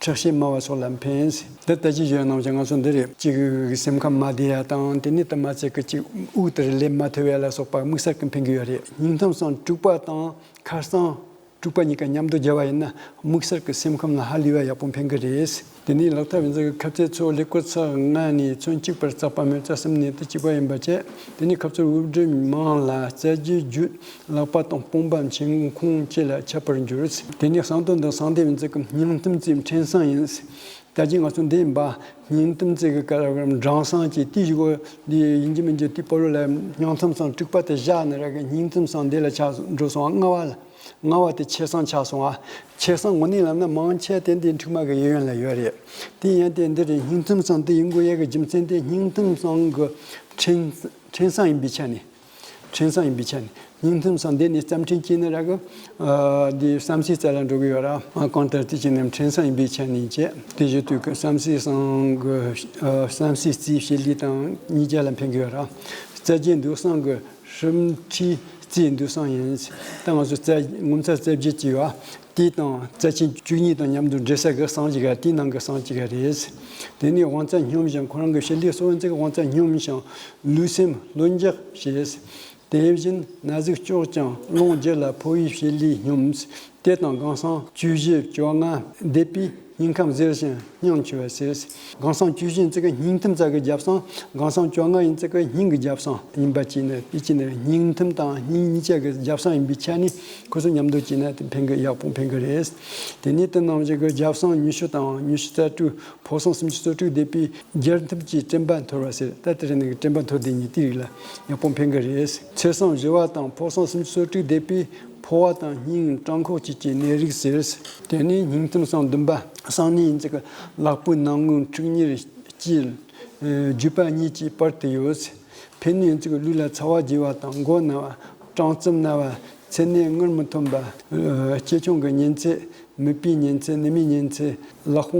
ཁྲག་ཤེད་དམའ་བ་སོགས་ལ་ཕན། འདི་ལྟ་ཅི་བྱས་ནང་བཞིན་ང་ཚོ་འདི་རེད། གཅིག་གི་སེམས་ཁམས་མ་བདེ་ཡ་དང་དེ་ནས་དུ་མ་ཚད་ཀྱི་གཅིག་དབུགས་དེར་ལེན་མ་ཐུབ་ཡ་ལ་སོགས་པ་དམིགས་བསལ་གྱི་ཕན་གི་ཡོད་རེད། སྙིང་ཐུམ་གསང་དྲུག་པ་དང་ཁ་གསང་དྲུག་པ་གཉིས་ཀ་མཉམ་དུ་སྦྱར་བ་ཡིན་ན་དམིགས་བསལ་གྱི་སེམས་ཁམས་ལ་ཧ་ལས་པ་ཡག་པོ་ཕན་གི་རེད། དེ་ནས་ལག་ཐབས་ཡིན་ཟེར་གི་ཁ་ཚད་ཚོ་ལེགས་བཀོད་ཚར་ལྔ་ནས་ཚོན་གཅིག་བར་བཙགས་པ་མེ་བཙའ་གསུམ་ནས་དུ་གཅིག་པ་ཡིན་པ་བཅས། དེ་ནས་ཁ་ཚུར་དབུགས་འདྲེན་མང་ལ་རྩ་རྒྱུས་རྒྱུད་ལག་པ་དང་དཔུང་པ་མཆན་ཁུང་བཅས་ལ་ཁྱབ་པར་འགྱུར། དེ་ནས་གསང་དོན་དང་གསང་བདེ་ཡིན་ཟེར་གི་སྙིང་ཐུམ་རྩའི་འཕྲིན་གསང་ཡིན། ད་ཅི་ང་ཚོ་འདི་ཡིན་པ་སྙིང་ཐུམ་རྩའི་གི་སྐབས་ལ་འབྲང་གསང་གི་དེའི་གཞུག་གུ་འདི་ཡིན་གྱི་མིན་གྱི་དེའི་བར་ལ་སྙིང་ཐུམ་གསང་དྲུག་པ་དེ་བཞག་ནས་ར་གི་སྙིང་ཐུམ་གསང་འདི་ལ་ཆ་འགྲོ་སོང་། ལྔ་པ་ལ། ལྔ་པ་དེ་ཆེ་གསང་ཆགས་སོང་ཨ། ཆེ་གསང་དངོས་གནས་ལབ་ན་མང་ཆེ་དེ་འདི་འཁྲུག་མ་གི་གཡས་གཡོན་ལ་ཡོད་རེད། དེ་ཡིན་ཏེ་འདི་རེད། སྙིང་ཐུམ་གསང་དེ་ཡིན་དགོས་ཡ་གི་རྒྱུ་མཚན་དེ་སྙིང་ཐུམ་གསང་གི་འཕྲིན་འཕྲིན་གསང་ཡིན་པའི་ཆ་ནས། འཕྲིན་གསང་ཡིན་པའི་ཆ་ནས། སྙིང་ཐིམ་སང་འདི་ནས་རྩ་ཕྲན་གྱིས་ནི་ར་གི་འདི་བསམ་སེམས་རྩ་ལ་འགྲོ་གི་ཡོད་ར། གང་ལྟར་དེ་ཅི་ནས་ཕྲན་སེམས་ཡིན་པའི་ཆ་ནས་བྱས། དེ་བཞིན་དུ་གི་བསམ་སེམས་སང་གི་བསམ་སེམས་རྩིས་བྱེད་ལུགས་དང་གཉིས་ཆ་ལ་ཕན་གི་ཡོད་ར། རྩ་རྒྱུད་འདུག་སང་གི་ཧྲིམ་ཁྲིའི་རྩིས་འདུག་སང་ཡིན། ད་ང་ཚོ་རྩ་ངོ་མཚར་རྩ་བརྒྱད་ཅིག་ཡོད། དེ་དང་རྩ་ཆེན་བཅུ་གཉིས་དང་མཉམ་དུ་འབྲེལ་ས་གི་གསང་གཅིག་ག་དེའི་ནང་གི་གསང་གཅིག་ག་རེད། དེ་ནས་དབང་རྩ་སྙོམས་ཤིང་ཁོ་རང་གི་བྱེད་ལས་གཙོ་བོ་ཚིག་དབང་རྩ་སྙོམས་ཤིང་ལུས་སེམས་ལྷོད་འཇགས་བྱེད། དེ་བཞིན་ན་ཟུག་གཅོག་ཅིང་རླུང་རྒྱུད་ལ་འཕོ་བའི་བྱེད་ལས་སྙོམས། དེ་དང་སྒང་གསང་བཅུ་བཞི་བཅོ་ལྔ་འདེབས་པས་སྙིང་ཁམས་གཟེར་ཞིང་སྙིང་འཆི་བ་སེལ། སྒང་གསང་བཅུ་བཞི་ཚིག་གི་སྙིང་ཐིམ་ཚ་གི་རྒྱབ་གསང་། སྒང་གསང་བཅོ་ལྔ་ཡིན་ཚིག་གི་སྙིང་གི་རྒྱབ་གསང་ཡིན་པ་ཅིག་ནི་དེ་ཅི་ནི་སྙིང་ཐིམ་དང་སྙིང་གཉིས་ཆ་གི་རྒྱབ་གསང་ཡིན་པའི་ཆ་ནས་ཁོ་ཚོ་མཉམ་དུ་བྱས་ན་དེ་ཕན་གི་ཡག་པོ་ཕན་གི་རེད། དེ་ནས་དེ་ནང་བཞིན་གི་རྒྱབ་གསང་ཉི་ཤུ་དང་ཉི་ཤུ་རྩ་དྲུག་ཕོ་གསང་སུམ་ཅུ་སོ་དྲུག་འདེབས་པའི་རྒྱུད་ཐིམ་གྱི་དྲན་པ་འཐོར་བ་ཟེར། ད་དེ་རིང་ནི་དྲན་པ་འཐོར་དེ་ཉིད་དེའི་རིགས་ལ་ཡག་པོ་ཕན་གི་རེད། ཚེ་གསང་བཞི་བ་དང་ཕོ་གསང་སུམ་ཅུ་སོ་དྲུག་འདེབས་པའི་ཕོ་བ་དང་སྙིང་བྲང་ཁོག་བཅས་ཀྱི་ནད་རིགས་ཟེར། དེ་ནས་སྙིང་ཐིམ་གསང་བདུན་པ། གསང་གནས་ཡིན་ཚིག་གི་ལག་པའི་ནང་ངོས་ཁྲུ་གཉེར་དཀྱིལ། རྒྱུད་པ་གཉིས་ཀྱི་བར་དུ་ཡོད། ཕན་ནུས་ཡིན་ཚིག་གི་ལུས་ལ་ཚ་བ་རྒྱས་པ་དང་མགོ་ན་བ། གྲང་རྩུབ་ན་བ། མཚན་ནད་སྔར་མི་ཐོན་པ། སྐྱེ་ཆུང་གི་གཉན་ཚད། མིད་པའི་གཉན་ཚད། ནད་མའི་གཉན་ཚད། ལག་པ་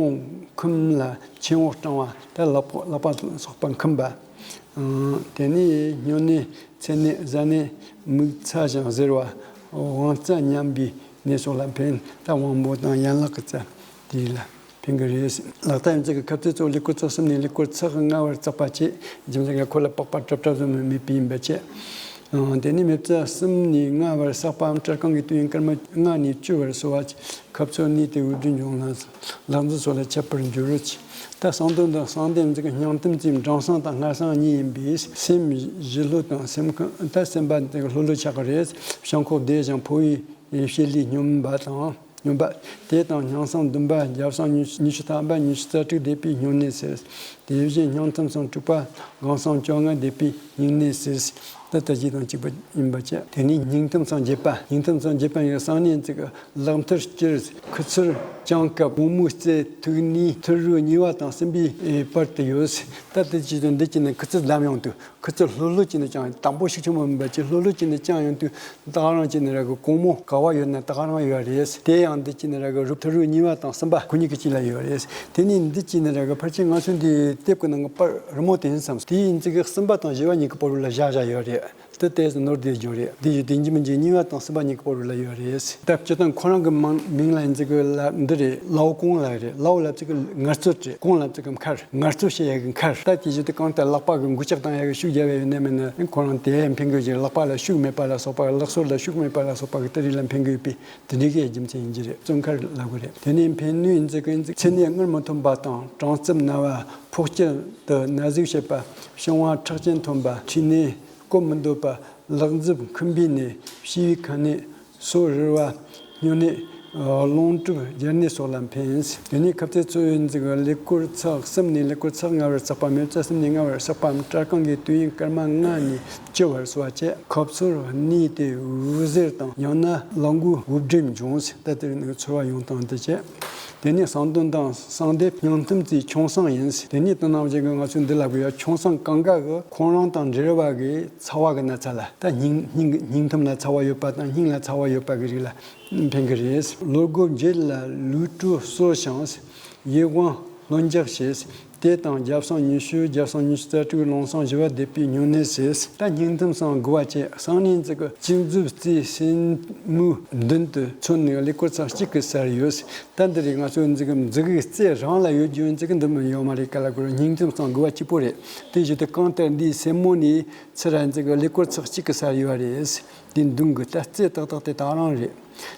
འཁུམས་ལ་མཆན་འོག་སྐྲངས་པ། ད་ལག་པ་ལག་པ་སོགས་པ་འཁུམས་པ། དེ་ནས་སྨྱོ་ནད། མཚན་ནད། གཟའ་ནད། མིག་ཚ་ཞིང་གཟེར་བ། དབང་རྩ་ཉམས་པའི་ནད་སོགས་ལ་ཕན། ད་དབང་པོ་དང་ཡན་ལག་གི་རྩ་དེ་ལ་ཕན་གི་རེད། ལག་རྟགས་ཡིན་ཚིག་གི་ཁབ་རྩེ་གཙོ་བོ་ལེགས་སྐོར་ཚེག་གསུམ་ནས་ལེགས་སྐོར་ཚེག་ལྔ་བར་བསགས་པ་བྱས། རྒྱུ་མཚན་གྱིས་ཁོ་ལ་པགས་པ་གྲབ་གྲབ་བཟོ་མི་མེད་པའི་ཡིན་པ་བྱས། དེ་ནས་མེ་བཙའ་གསུམ་ནས་ལྔ་བར་བསགས་པའམ་སྐྲ་རྐང་གི་དུས་ཡུན་སྐར་མ་ལྔ་ནས་བཅུ་བར་གསོ་བ། ཁབ་ཚོ་གནས་ཏེ་འུར་སྒྲོན་འབྱུང་ལ། ལག་འཛུལ་སོགས་ལ་ཁྱབ་པར་འགྱུར། ད་གསང་དོན་དང་གསང་བདེ་ཚིག་སྙིང་ཐིམ་གྱི་སྦྲང་གསང་དང་སྔར་གསང་གཉིས་ཡིན་པས་སེམས་ཞི་ལྷོད་དང་སེམས་ཁམས། ད་སེམས་པ་ཚིག་ལྷོད་ལྷོད་ཆགས་ཀྱི་རེད། བྱང་ཁོག་བདེ་ཞིང་འཕོ་བའི་བྱེད་ལས་སྙོམས་པ་དང་། སྙོམས་པ། དེ་དང་སྙིང་གསང་བདུན་པ། རྒྱབ་གསང་ཉི་ཉི་ཤུ་ཐམ་པ། ཉི་ཤུ་རྩ་དྲུག་འདེབས་པའི་སྨྱོ་ནད་ཟེར། དེ་བཞིན་སྙིང་ཐིམ་གསང་དྲུག་པ། སྒང་གསང་བཅོ་ལྔ་འདེབས་པའི་སྙིང་ནད་ཟེར། ད་ལྟ་ཅི་དང་གཅིག་པ་ཡིན་པ་བྱས། དེ་ནས་སྙིང་ཐིམ་གསང་བརྒྱད་པ། སྙིང་ཐིམ་གསང་བརྒྱད་པ་ཡི་གསང་གནས་ཚིག་ལག་མཐིལ་སྐྱུར། ཁུ་ཚུར་བཅིངས་སྐབས་གོང་མའི་རྩེ་ཐུག་ནས་ཐུར་རོ་གཉིས་པ་དང་གསུམ་པའི་བར་དུ་ཡོད། ད་ལྟ་ཅི་དང་འདི་ཅི་ནས་ཁུ་ཚུར་བསྡམས་ཡོང་དུས། ཁུ་ཚུར་ལྷོད་ལྷོད་ཅིག་ནས་བཅིངས། དང་པོ་ཤུགས་ཆེན་པོ་མིན་པ་ཅིག་ལྷོད་ལྷོད་ཅིག་ནས་བཅིངས་ཡོང་དུས་ད་ག་རང་ཅིག་ནས་ར་གི་གོང་མོ་ག་བ་ཡོད་ན་ད་ག་རང་ཡོད་རེད། དེ་ཡང་འདི་ཅིག་ནས་ར་གི་རུབ་ཐུར་རུ་གཉིས་པ་དང་གསུམ་པ་ཁོ་གཉིས་ཀྱི་གཅིག་ལ་ཡོད་རེད། དེ་ནས་འདི་ཅིག་ནས་ར་གི་ཕལ་ཆེར་ང་ཚོ་འདི་དེབ་ཀྱི་ནང་གི་པར་རི་མོ་དེ་ཡིན་བསམ། དེ་ཡིན་ཚིག་གི་གསུམ་པ་དང་བཞི་བ་གཉིས་ཀྱི་བར་རུ་ལ་བཞག་བཞག་ཡོད་རེད། དེ་ལྟས་སུ་ནོར་བསྡད་རྒྱུ་རེད། འདི་ཡི་དེ་འཇིམ་འཇིམ་གཉིས་པ་དང་གསུམ་པ་གཉིས་ཀྱི་བར་རུ་ལ་ཡོད་རེད། ད་སྤྱིར་བཏང་ཁོ་རང་གི་མིང་མིང་ལ་ཡིན་ཚིག་གི་ལ་འདི་རེད། ལའོ་ཀོང་ལ་རེད། ལའོ་ལ་ཚིག་གི་ངལ་རྩོལ་རེད། ཀོང་ལ་ཚིག་གི་མཁར། ངལ་རྩོལ་བྱེད་ཡ་གི་མཁར། ད་དེ་བཞིན་དུ་གང་ལྟར་ལག་པ་གི་འགུལ་ལྕག་བཏང་ཡ་གི་ཤུགས་རྒྱབ་ཡ་ཡོད་ན་མེད་ན་ཁོ་རང་དེ་ཕན་གི་ཅིག་ལག་པ་ལ་ཤུགས་མེད་པ་ལ་སོགས་པ། ལག་སོར་ལ་ཤུགས་མེད་པ་ལ་སོགས་པ་གི་དེ་རིགས་ལ་ཕན་གི་ཡོད་པས་དེ་འདྲའི་གི་རྒྱུ་མཚན་ཡིན་གྱི་རེད། བཙོན་མཁར་ལབ་གི་རེད། དེ་ནས་ཕན་ནུས་ཡིན་ཚིག་གི་ཡིན་ཚིག་མཚན་ནད་སྔར་མ་ཐོན་པ་དང་གྲང་རྩུབ་ན་བ། ཕོག་སྐྱེད་དུ་ན་ཟུག་བྱེད་པ། བྱུང་བ་ཁྲག་ཅན་ཐོན་པ། མཁྲིས་ནད། སྐོམ་མི་འདོད་པ། ལག་འཛུབ་འཁུམ་པའི་ནད། བྱི་བའི་ཁ་ནད། སོ་རུལ་བ། སྨྱོ་ནད། རླུང་གྲུབ་རྒྱལ་ནད་སོགས་ལ་ཕན། དེ་ནས་ཁབ་རྩེ་ཚོ་ཡོན་ཚིག་ལེགས་སྐོར་ཚེག་གསུམ་ནས་ལེགས་སྐོར་ཚེག་ལྔ་བར་བསགས་པ། མེ་བཙའ་གསུམ་ནས་ལྔ་བར་བསགས་པའམ་སྐྲ་རྐང་གི་དུས་ཡུན་སྐར་མ་ལྔ་ནས་བཅུ་བར་གསོ་བ་བྱེད། ཁབ་ཚུར་གནས་ཏེ་འུར་ཟེར་དང་ཡང་ན་ལག་མགོའི་འུར་སྒྲོན་འབྱུང་། ད་ལྟ་ཚོར་བ་ཡོང་སྟངས་དེ་བྱེད། དེ་ནས་གསང་དོན་དང་གསང་སྡེབ་སྙིང་ཐིམ་རྩིས་ཆུང་གསང་ཡིན། དེ་ནས་དེ་ནང་བཞིན་གྱི་ང་ཚོས་འདི་ལབ་དགོས་ཡ། ཆུང་གསང་གང་ག་གི་ཁོང་རང་དང་འབྲེལ་བ་གི་ཚ་བ་གི་ན་ཚ་ལ། ད་སྙིང་སྙིང་སྙིང་ཐིམ་ལ་ཚ་བ་ཡོད་པ་དང་སྙིང་ལ་ཚ་བ་ཡོད་པ་གི་རིགས་ལ་ཕན་གི་རེད། གློ་སྒོ་འབྱེད་ལ་ལུས་དྲོད་གསོ་ཞིང་ཡིད་དབང་ལྷོད་འཇགས་བྱེད། དེ་དང་རྒྱབ་གསང་ཉི་ཤུ། རྒྱབ་གསང་ཉི་ཤུ་རྩ་དྲུག་ལུང་གསང་བཞི་བ་འདེབས་པའི་སྨྱོ་ནད་ཟེར། ད་སྙིང་ཐིམ་གསང་དགུ་བ་བཅས་གསང་གནས་ཚིག་གི་གཅིག་མཛུབ་རྩེ་སེན་མོའི་མདུན་དུ་མཚོན་ནས་ཀླད་ཀོར་ཚེག་གཅིག་གི་སར་ཡོད། ད་འདི་རིགས་ང་ཚོའི་མཛུབ་གུ་མཛུབ་གུའི་རྩེ་རང་ལ་ཡོད་རྒྱུ་ཡིན་ཚིག་གི་འདི་མི་ཡོད་མ་རེད། ག་ལ་དགོས་རེད། སྙིང་ཐིམ་གསང་དགུ་བ་གཅིག་པོ་རེད། དེ་བཞིན་དུ་གང་ལྟར་འདིའི་སེན་མོ་ནས་ཚུར་ཡོན་ཚིག་གི་ཀླད་ཀོར་ཚེག་གཅིག་གི་སར་ཡོད་རེད། དེའི་མདུན་གི་ད་རྩེ་ཏག་ཏག་དེ་དག་རང་རེད།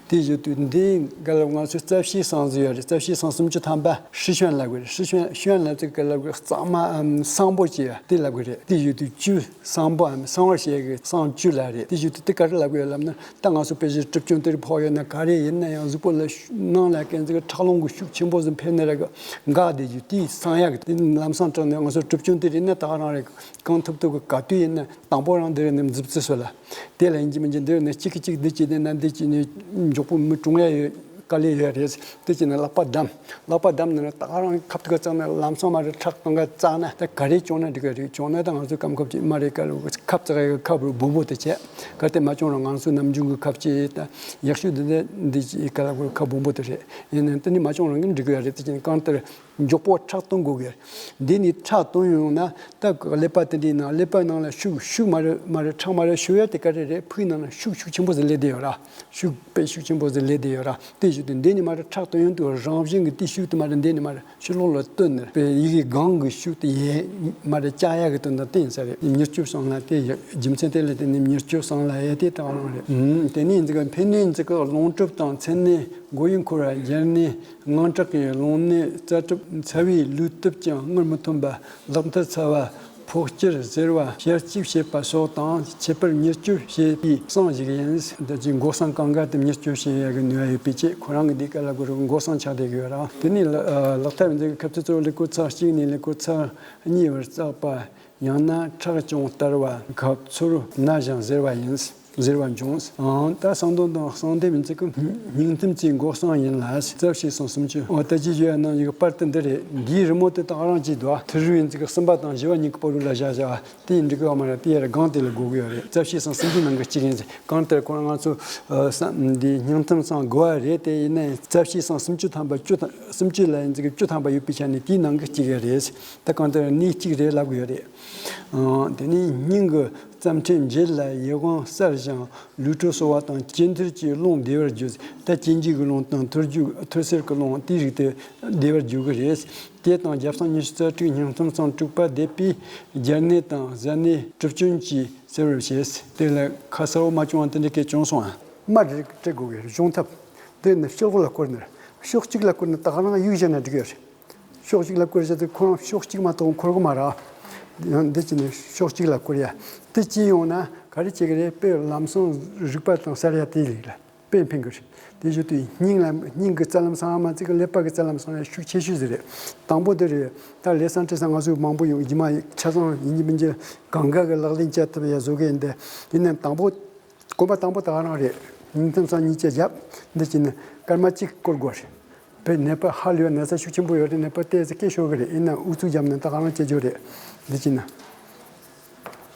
དེ་བཞིན་དུ་འདི་ག་ལ་ང་ཚོས་རྩ་བྱིའུ་གསང་ཟེར་ཡོད་རེད། རྩ་བྱིའུ་གསང་སུམ་ཅུ་ཐམ་པ་ཧྲི་ཤོན་ལབ་གི་རེད། ཧྲི་ཤོན་ཤོན་ལབ་ཚིག་ག་ལབ་གི་གཙང་མའམ་གསང་པོ་བྱེད་ཡ་དེ་ལབ་གི་རེད། དེ་བཞིན་དུ་བཅུ་གསང་པོའམ་གསང་བར་བྱེད་ཡ་གི་གསང་བཅུ་ལབ་རེད། དེ་བཞིན་དུ་དེ་ག་རེ་ལབ་གི་ཡོད་ལབ་ན། ད་ང་ཚོ་དཔེ་བཞིན་གྲིབ་སྐྱོན་དེ་རིགས་ཕོག་ཡོད་ན་ག་རེ་ཡིན་ན་ཡང་གཟུགས་པོ་ལ་ཤུ་ནང་ལ་ཀན་ཚིག་ཁྲག་རླུང་གི་ཤུགས་ཆེན་པོ་ཟིག་འཕེལ་ནས་ར་གི་འགག་བསྡད་རྒྱུ་དེའི་གསང་ཡ་གི་དེ་ལམ་སང་དྲངས་ནས་ང་ཚོ་གྲིབ་སྐྱོན་དེ་རིགས་ཡིན་ན་ད་ག་རང་རེད། གང་ཐུབ་ཐུབ་གི་ག་དུས་ཡིན་ན་དང་པོ་རང་འདི་རེད་ནས་མཛུབ་རྩེ་སོ་ལ། དེ་ལ་ཡིན་གྱི་མིན་གྱི་འདིར་ནི་གཅིག་གིས་གཅིག་འདི་གཅིག་ནི་ན་འདི་གཅིག་ནི་མགྱོགས་པོ་མི་གྲོངས་ཡ་ཡོད། དཀའ་ལས་ཡོད་རེད། དེ་བྱས་ན་ལག་པ་བསྡམས། ལག་པ་བསྡམས་ནས་ད་ག་རང་ཁབ་ཏུ་ག་བཙགས་ན་ལམ་སང་མར་ཁྲག་གཏོང་ག་བཙགས་ན་ད་ག་རེ་བྱུང་ན་འགྲིག་གི་རེད། བྱུང་ན་ད་ང་ཚོའི་སྐམ་ཁབ་ཅིག་མ་རེད་ག་ལ་ཁབ་བཙགས་ཡ་ཁབ་སྦོམ་པོ་དེ་བྱས། གལ་ཏེ་མ་བྱུང་རུང་ང་ཚོའི་ནམ་རྒྱུན་གྱི་ཁབ་ཅིག་ད་ཡག་ཤོས་འདི་འདི་འདི་ཅིག་ག་ལ་ཁབ་སྦོམ་པོ་དེ་རེད། ཡིན་ནའང་དེ་ནི་མ་བྱུང་རུང་གི་འགྲིག་གི་ཡ་རེད། དེ་བྱས་ན་གང་ལྟར་མགྱོགས་པོ་ཁྲག་གཏོང་དགོས་གི། འདི་ནི་ཁྲག་གཏོང་ཡོང་ན་ད་ཀླད་པ་དེ་འདྲའི་ནང་ཀླད་པའི་ནང་ལ་ཤུགས་ཤུགས་མ་རེད་མ་རེད་ཁྲག་མ་རེད་ཤུགས་ཡོད་དེ་ག་རེ་རེད། ཕུག་ནང་ལ་ཤུགས་ཤུགས་ཆེན་པོ་ཟིག་སླེབས་བསྡད་ཡོད་ར། ཤུགས་དཔེ་ཤུགས་ཆེན་པོ་ཟིག་སླེབས་བསྡད་ཡོད་ར། དེ་ཞུ་དུས་འདི་ནི་མ་རེད་ཁྲག་གཏོང་ཡོང་དུས་རང་བཞིན་གྱི་དེ་ཤུགས་དེ་མ་རེད་འདི་ནི་མ་རེད་ཕྱི་ལོགས་ལ་བཏོན་ནས་དཔེ་ཡི་གེ་སྒང་གི་ཤུགས་དེ་ཡེ་མ་རེད་བཅག་ཡག་གི་དོན་དག་བསྟན་ས་རེད། མྱུར་སྐྱོབ་སོང་ལ་དེ་ཡོད་རྒྱུ་མཚན་དེ་ལ་བརྟེན་ནས་མྱུར་སྐྱོབ་སོང་ལ་ཡ་དེ་དག་རང་རེད། ཨུམ་དེ་ནས་འཛི་ག་ཕན་གནོད་འཛི་ག་རླུང་གྲུབ་དང་མཚན་ནད་མགོ་ཡུ་འཁོར་བ་སྦྱར་ནད། དངངས་སྐྲག་གི་རླུང་ནད། རྩ་གྲུབ། ཚ་བའི་ལུས་གཏུབ་ཀྱང་སྔར་མི་ཐོན་པ། ལག་མཐིལ་ཚ་བ། ཕོག་སྐྱུར་གཟེར་བ། ཞལ་གཅིག་བྱེད་པ་སོགས་དང་ཁྱད་པར་མྱུར་སྐྱོབ་བྱེད་པའི་གསང་ཞིག་ཡིན། འདི་ཅིག་མགོ་སེང་གང་ག་དེ་མྱུར་སྐྱོབ་བྱེད་ཡག་གི་ནུས་པ་ཡོད་པའི་ཆེད་ཁོ་རང་གི་འདི་ག་ལ་གོ་རུ་མགོ་སེང་ཆགས་བསྡད་ཀྱི་ཡོད་ར། དེ་ནས་ལག་ཐབ་འདི་གི་ཁབ་ཚིག་གཙོ་བོ་ལེགས་པོ་ཚར་གཅིག་ནས་ལེགས་པོ་ཚར་གཉིས་བར་བརྩེགས་པ། ཡང་ན་ཁྲག་ཅུང་དར་བ། ཁབ་ཚུར་ན་ཞིང་གཟེར་བ་ཡིན། གཟེར་བ་འབྱུང་། ཨང་། ད་གསང་དོན་དང་གསང་དེབ་ཡིན་ཚིག་གི་སྙིང་ཐུམ་གྱི་མགོ་སེང་ཡིན་ལ། རྩ་བྱེ་སེང་སུམ་ཅུ། འོ་ད་ཅི་བརྗོད་ཡ་ནང་ཡི་གེ་པར་དེ་འདི་རེད། འདིའི་རི་མོ་དེ་དག་རང་གཅིག་འདུག་ཐུར་རུ་ཡིན་ཚིག་གི་གསུམ་པ་དང་བཞི་བ་གཉིས་ཀྱི་བར་རུ་ལ་བཞག་བཞག་དེ་ཡིན་འགྲིག་གི་ཡོད་མ་རེད། དེ་ཡར་སྒང་དེ་ལ་དགོས་ཀྱི་ཡོད་རེད། རྩ་བྱེ་སེང་སུམ་ཅུ་ནང་གི་གཅིག་ཡིན་ཟེར། གང་ལྟར་ཁོ་རང་ང་ཚོ་ཨ་སེང་འདི་སྙིང་ཐུམ་སེང་དགུ་བ་རེད། དེ་ཡིན་ན་ཡང་རྩ་བྱེ་སེང་སུམ་ཅུ་ཐམ་པ་བཅུ་ཐམ་སུམ་ཅུ་ལ་ཡིན་ཚིག་གི་བཅུ་ཐམ་པ་ཡོད་པའི་ཆ་ནས་དེའི་ནང་གི་གཅིག་ཡོད་རེད། ད་གང་ལྟར་གནས་གཅིག་རེད་ལབ་གི་ཡོད་རེད། ཨང་། དེ་ནས་སྙིང་གི་རྩ་མཁྲེགས་འབྱེད་ལ་ཡིད་དབང་གསལ་ཞིང་ལུས་དྲོད་གསོ་བ་དང་གཅིན་ཐུར་གྱི་རླུང་བདེ་བར་རྒྱུ། ད་གཅིན་རྗེ་གི་རླུང་དང་ཐུར་རྒྱུ་ཐུར་སེལ་གྱི་རླུང་དེའི་རིགས་དེ་བདེ་བར་རྒྱུ་གི་རེད། དེ་དང་བརྒྱ་སེང་ཉི་ཤུ་རྩ་དྲུག་སྙིང་ཐུམ་སེང་དྲུག་པ་བསྡེབས་པས་སྦྱར་ནད་དང་གཟེར་ནད་གྲིབ་སྐྱོན་གྱིས་སེལ་བར་བྱེད། དེ་ལ་ཁ་གསལ་བོ་མ་བྱུང་བ་དེ་འདྲ་སྐད་བྱུང་སོང་ཨ། མར་རེ་སྤྲད་དགོས་གི་གཞུང་ཐབས། དེ་ནི་ཕྱོགས་ལ་བསྐོར་ནས་ཕྱོགས་གཅིག་ལ་བསྐོར་ནས་ད་ག་རང་གཡུག་བཞག་ན་འགྲིག་ཡོད་རེད། ཕྱོགས་གཅིག་ལ་བསྐོར་བཞག་དུས་ཁོ་རང་ཕྱོགས་གཅིག་མ་གཏོགས་འཁོར་གི་མ་རེད། ཡང་འདི་ཅི་ནས་ཕྱོགས་གཅིག་ལ་བསྐོར་ཡ། དེ་ཅི་ཡོང་ན་ག་རེ་བྱེད་ཀྱི་རེད། དཔེ་ལམ་སང་རིག་པ་དང་གསལ་ཡ་དེ་ལ་དཔེ་ཕན་གི་རེད། དེ་བཞིན་དུ་སྙིང་ལ་སྙིང་གི་རྩ་ལམ་སང་མ་ཚིག་གི་ཀླད་པ་གི་རྩ་ལམ་སང་ཡ་ཤུགས་ཆེ་ཤོས་ཟིག་རེད། དང་པོ་དེ་རེད། ད་ལས་སང་ཁྲིད་སང་ང་ཚོ་མང་པོ་ཡོང་རྒྱུ་མ་ཆ་ཚང་ཡིན་གྱི་མིན་གྱི་གང་ག་གི་ལག་ལེན་བྱ་ཐུབ་ཡ་བཟོ་གི་ཡིན་ཏེ། ཡིན་ནའང་དང་པོ། གོམ་པ་དང་པོ་ད་ག་རང་རེད། སྙིང་ཐུམ་སེང་གཉིས་ཆ་བརྒྱབ། འདི་ཅི་ནི་སྐར་མ་གཅིག་བསྐོར་དགོས་རེད། དཔེ་ནད་པ་ཧ་ལས་པའི་ན་ཚ་ཤུགས་ཆེན་པོ་ཡོད་རེད། ནད་པ་ཏོག་ཙམ་སྐད་ཤོར་གི་རེད། ཡིན་ན་ཨུ་ཚུགས་བརྒྱབ་ནས་ད་ག་རང་བྱེད་རྒྱུ་རེད། འདི་ཅི་ནི།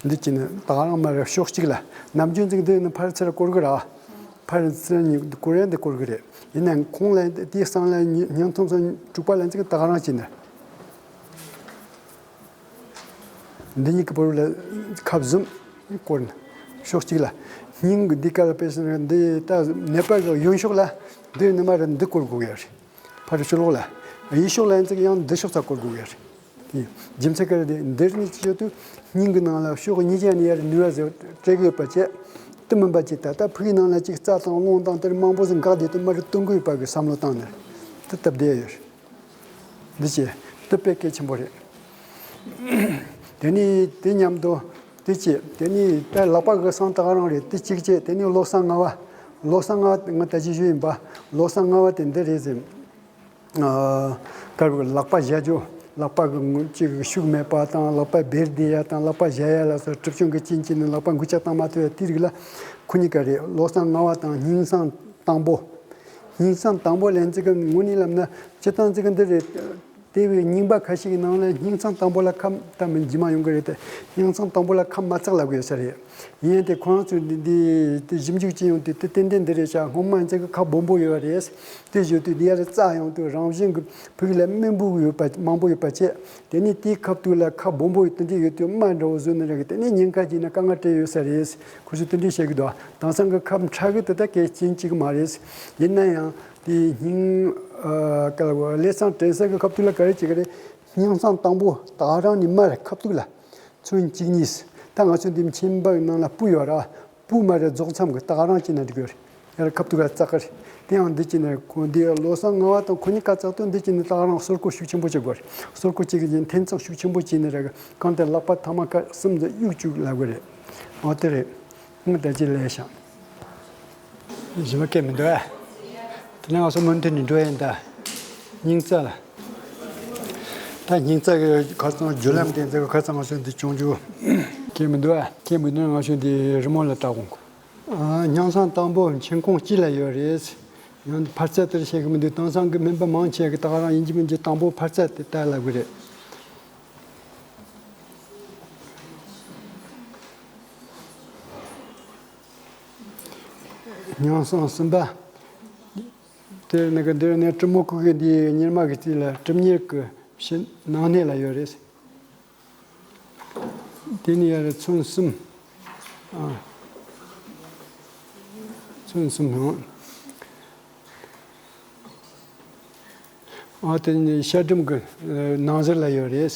འདི་ཅི་ནི་ད་ག་རང་མ་རེད། ཕྱོགས་གཅིག་ལ། ནམ་རྒྱུན་ཅིག་འདི་ནི་ཕར་ཚུར་བསྐོར་གི་རེད། ཕར་ཚུར་གཉིས་བསྐོར་ཡ་འདི་བསྐོར་གི་རེད། ཡིན་ན་ཁོང་ལ་དེའི་སང་ལ་སྙིང་ཐུམ་སེང་དྲུག་པ་ལ་ཅིག་ད་ག་རང་ཅི་ནི། འདི་གཉིས་ཀྱི་བར་ལ་ཁབ་བཟུམ་བསྐོར་ནས་ཕྱོགས་གཅིག་ལ། སྙིང་གི་འདི་ཀ་ལ་དཔེ་སྲིད་འདི་ད་ནད་པ་གི་གཡོན་ཕྱོགས་ལ། འདི་ནི་མ་རེད། འདི་བསྐོར་དགོས་ཡ་རེད། ཕ་རི་ཕྱི་ལོགས་ལ། གཡས་ཕྱོགས་ལ་ཡིན་ཙང་ཡང་འདི་ཕྱོགས་ཚ་བསྐོར་དགོས་ཡ་རེད། དེ་རྒྱུ་མཚན་ག་རེ་དེ་འདིར་ནི་ཅི་ཡོད་དུ་སྙིང་གི་ནང་ལ་ཕྱོགས་གཉིས་ཀྱང་ནི་ཡར་ནུས་པ་ཟེར་སྤྲད་གི་ཡོད་པ་བྱས། དེ་མིན་པ་ཅིག་ད་ལྟ་ཕུག་གི་ནང་ལ་ཅིག་རྩ་དང་རླུང་དང་དེར་མང་པོ་ཟིག་འགག་བསྡད་དུ་མ་རེད། སྟོན་གི་ཡོད་པ་གི་བསམ་བློ་བཏང་ནས་དེ་སྟབས་བདེ་ཡོད་རེད། འདི་བྱས། འདི་དཔེ་གལ་ཆེན་པོ་རེད། དེ་ནས་དེ་མཉམ་དུ་དེ་བྱས། དེ་ནས་ད་ལག་པ་གི་སེང་ད་ག་རང་རེད། དེ་གཅིག་བྱས། དེ་ནས་བློ་སེང་ལྔ་པ། བློ་སེང་ལྔ་པ་ང་ད་ཅི་ཞུས་ཡིན་པ། བློ་སེང་ལྔ་པ་དེ་འདི་རེད་ཟེར། ཨ། དཀར་པོའི་ལག་པ་བཞག་རྒྱུ། ལག་པ་གི་ངོ་གཅིག་གི་ཤུགས་མེད་པ་དང་། ལག་པ་སྦེར་བསྡད་ཡ་དང་། ལག་པ་བཞག་ཡ་ལ་སོགས་གྲིབ་སྐྱོན་གྱི་རྐྱེན་གྱིས་ནི་ལག་པ་འགུལ་སྐྱོད་བཏང་མ་ཐུབ་ཡ་དེ་རིགས་ལ་ཁོ་གཉིས་ཀ་རེད། བློ་སེང་ལྔ་པ་དང་སྙིང་སེང་དང་པོ། སྙིང་སེང་དང་པོ་ལན་ཚིག་གི་ངོ་ནས་ལབ་ན་སྤྱིར་བཏང་ཚིག་གི་འདི་རེད། དེ་བས་རྙིང་པ་ཁ་ཤས་ཀྱི་ནང་ལ་སྙིང་སེང་དང་པོ་ལ་ཁ་ད་མི་རྗེས་མ་ཡོང་གི་རེད་དེ། སྙིང་སེང་དང་པོ་ལ་ཁ་མ་བཙགས་ལབ་གི་ཡོད་ས་རེད། ཡིན་ཏེ་ཁོ་རང་ཚོས་འདི་འདི་འདི་ཞིབ་འཇུག་བྱེད་ཡོང་དུས་དེ་ཏན་ཏན་འདི་རེད་ཤག་སྔོན་མ་ཡིན་ཚེ་གི་ཁ་སྦོམ་པོ་ཡོད་རེད། དེ་བཞིན་དུ་འདི་ཡར་བཙགས་ཡོང་དུས་རང་བཞིན་གྱི་ཕུག་ལ་རྨེན་བུ་ཡོད་པ་མང་པོ་ཡོད་པ་བྱས། དེ་ནས་དེའི་ཁ་ཐུག་ལ་ཁ་སྦོམ་པོ་ཡོད་དེ་འདྲ་ཡོད་དུས་རྨ་འདྲ་བོ་བཟོས་ནས་རེད་གི། དེ་ནས་ཉེན་ཁ་ཅིག་ན་དཀའ་ངལ་འཕྲད་ཡོད་ས་རེད། ཁོ་ཚོས་དེ་འདྲ་བཤད་གི་འདུག་དེང་སང་གི་ཁབ་ཕྲ་གི་དེ་ད་གལ་ཆེན་གཅིག་མ་རེད། ཡིན་ན་ཡང་དེ་སྙིང་ཨ་ག་ལ་བ་ཀླད་སེང་དྲན་ས་གི་ཁ་ཐུག་ལ་ག་རེ་བྱེད་གི་རེད། སྙིང་སེང་དང་པོ་ད་རང་ནས་མར་ཁ་ཐུག་ལ། ཚོན་གཅིག་གཉིས། ད་ང་ཚོ་འདི་མཆིན་པའི་ནང་ལ་སྤུ་ཡོད་ར། སྤུ་མ་རེད་རྫོགས་མཚམས་ཀྱི་ད་ག་རང་བྱས་ན་འགྲིག་གི་རེད། ཡར་ཁ་ཐུག་ལ་བཙགས་གི་རེད། དེ་ཡང་འདི་བྱས་ན་ཁོ་འདི་བློ་སེང་ལྔ་པ་དང་ཁོ་གཉིས་ཀ་བཙགས་དུས་འདི་བྱས་ན་ད་ག་རང་སོར་གོ་ཤུགས་ཆེན་པོ་བྱེད་དགོས་རེད། སོར་གོ་བྱེད་གི་ཡིན་འཐེན་ཚོགས་ཤུགས་ཆེན་པོ་བྱས་ནས་རེད། གང་ལྟར་ལག་པ་ཐ་མ་ཁ་གསུམ་དུ་གཡུག་བཅུག་ལབ་གི་རེད། འོ་དེ་རེད། ངས་ད་ཅི་ལས་བྱ། གཞན་པ་སྐད་མི་འདུག་ཨ། དེ་ནས་ང་ཚོ་མུ་མཐུད་ནས་འགྲོ་ཡིན་ད། སྙིང་རྩ་ལ། ད་སྙིང་རྩ་གི་ཁ་སང་བརྒྱུད་ལམ་དེ་ཚོ་ཁ་སང་ང་ཚོ་འདི་སྐྱོང་རྒྱུ། སྐད་མི་འདུག་ཨ། སྐད་མི་འདུག་ན་ང་ཚོ་འདི་རི་མོ་ལ་བལྟ་དགོངས། ཨ། སྙིང་སེང་དང་པོ་མཆན་ཁུང་དཀྱིལ་ལ་ཡོད་རེད། ཡང་འཕར་རྩ་དེར་བཤད་གི་མི་འདུག་དེང་སང་གི་སྨན་པ་མང་ཆེ་གི་ད་ག་རང་ཡིན་གཅིག་མིན་གཅིག་དང་པོ་འཕར་རྩ་དེ་ལྟ་ལབ་གི་རེད། སྙིང་གསང་གསུམ་པ། དེར་ནི་གི་འདིར་ནི་གྲི་མོ་བཀོད་གི་འདིའི་གཉེར་མ་གི་རྩིས་ལ་གྲིབ་གཉེར་གི་ཕྱི་ནང་གནས་ལ་ཡོད་རེད། དེ་ནི་ཡར་ཚོན་གསུམ། ཨ། ཚོན་གསུམ་ཡང་། ཨ་དེ་ནི་ཤ་སྒྲུམ་གི་ནང་གཟེར་ལ་ཡོད་རེད།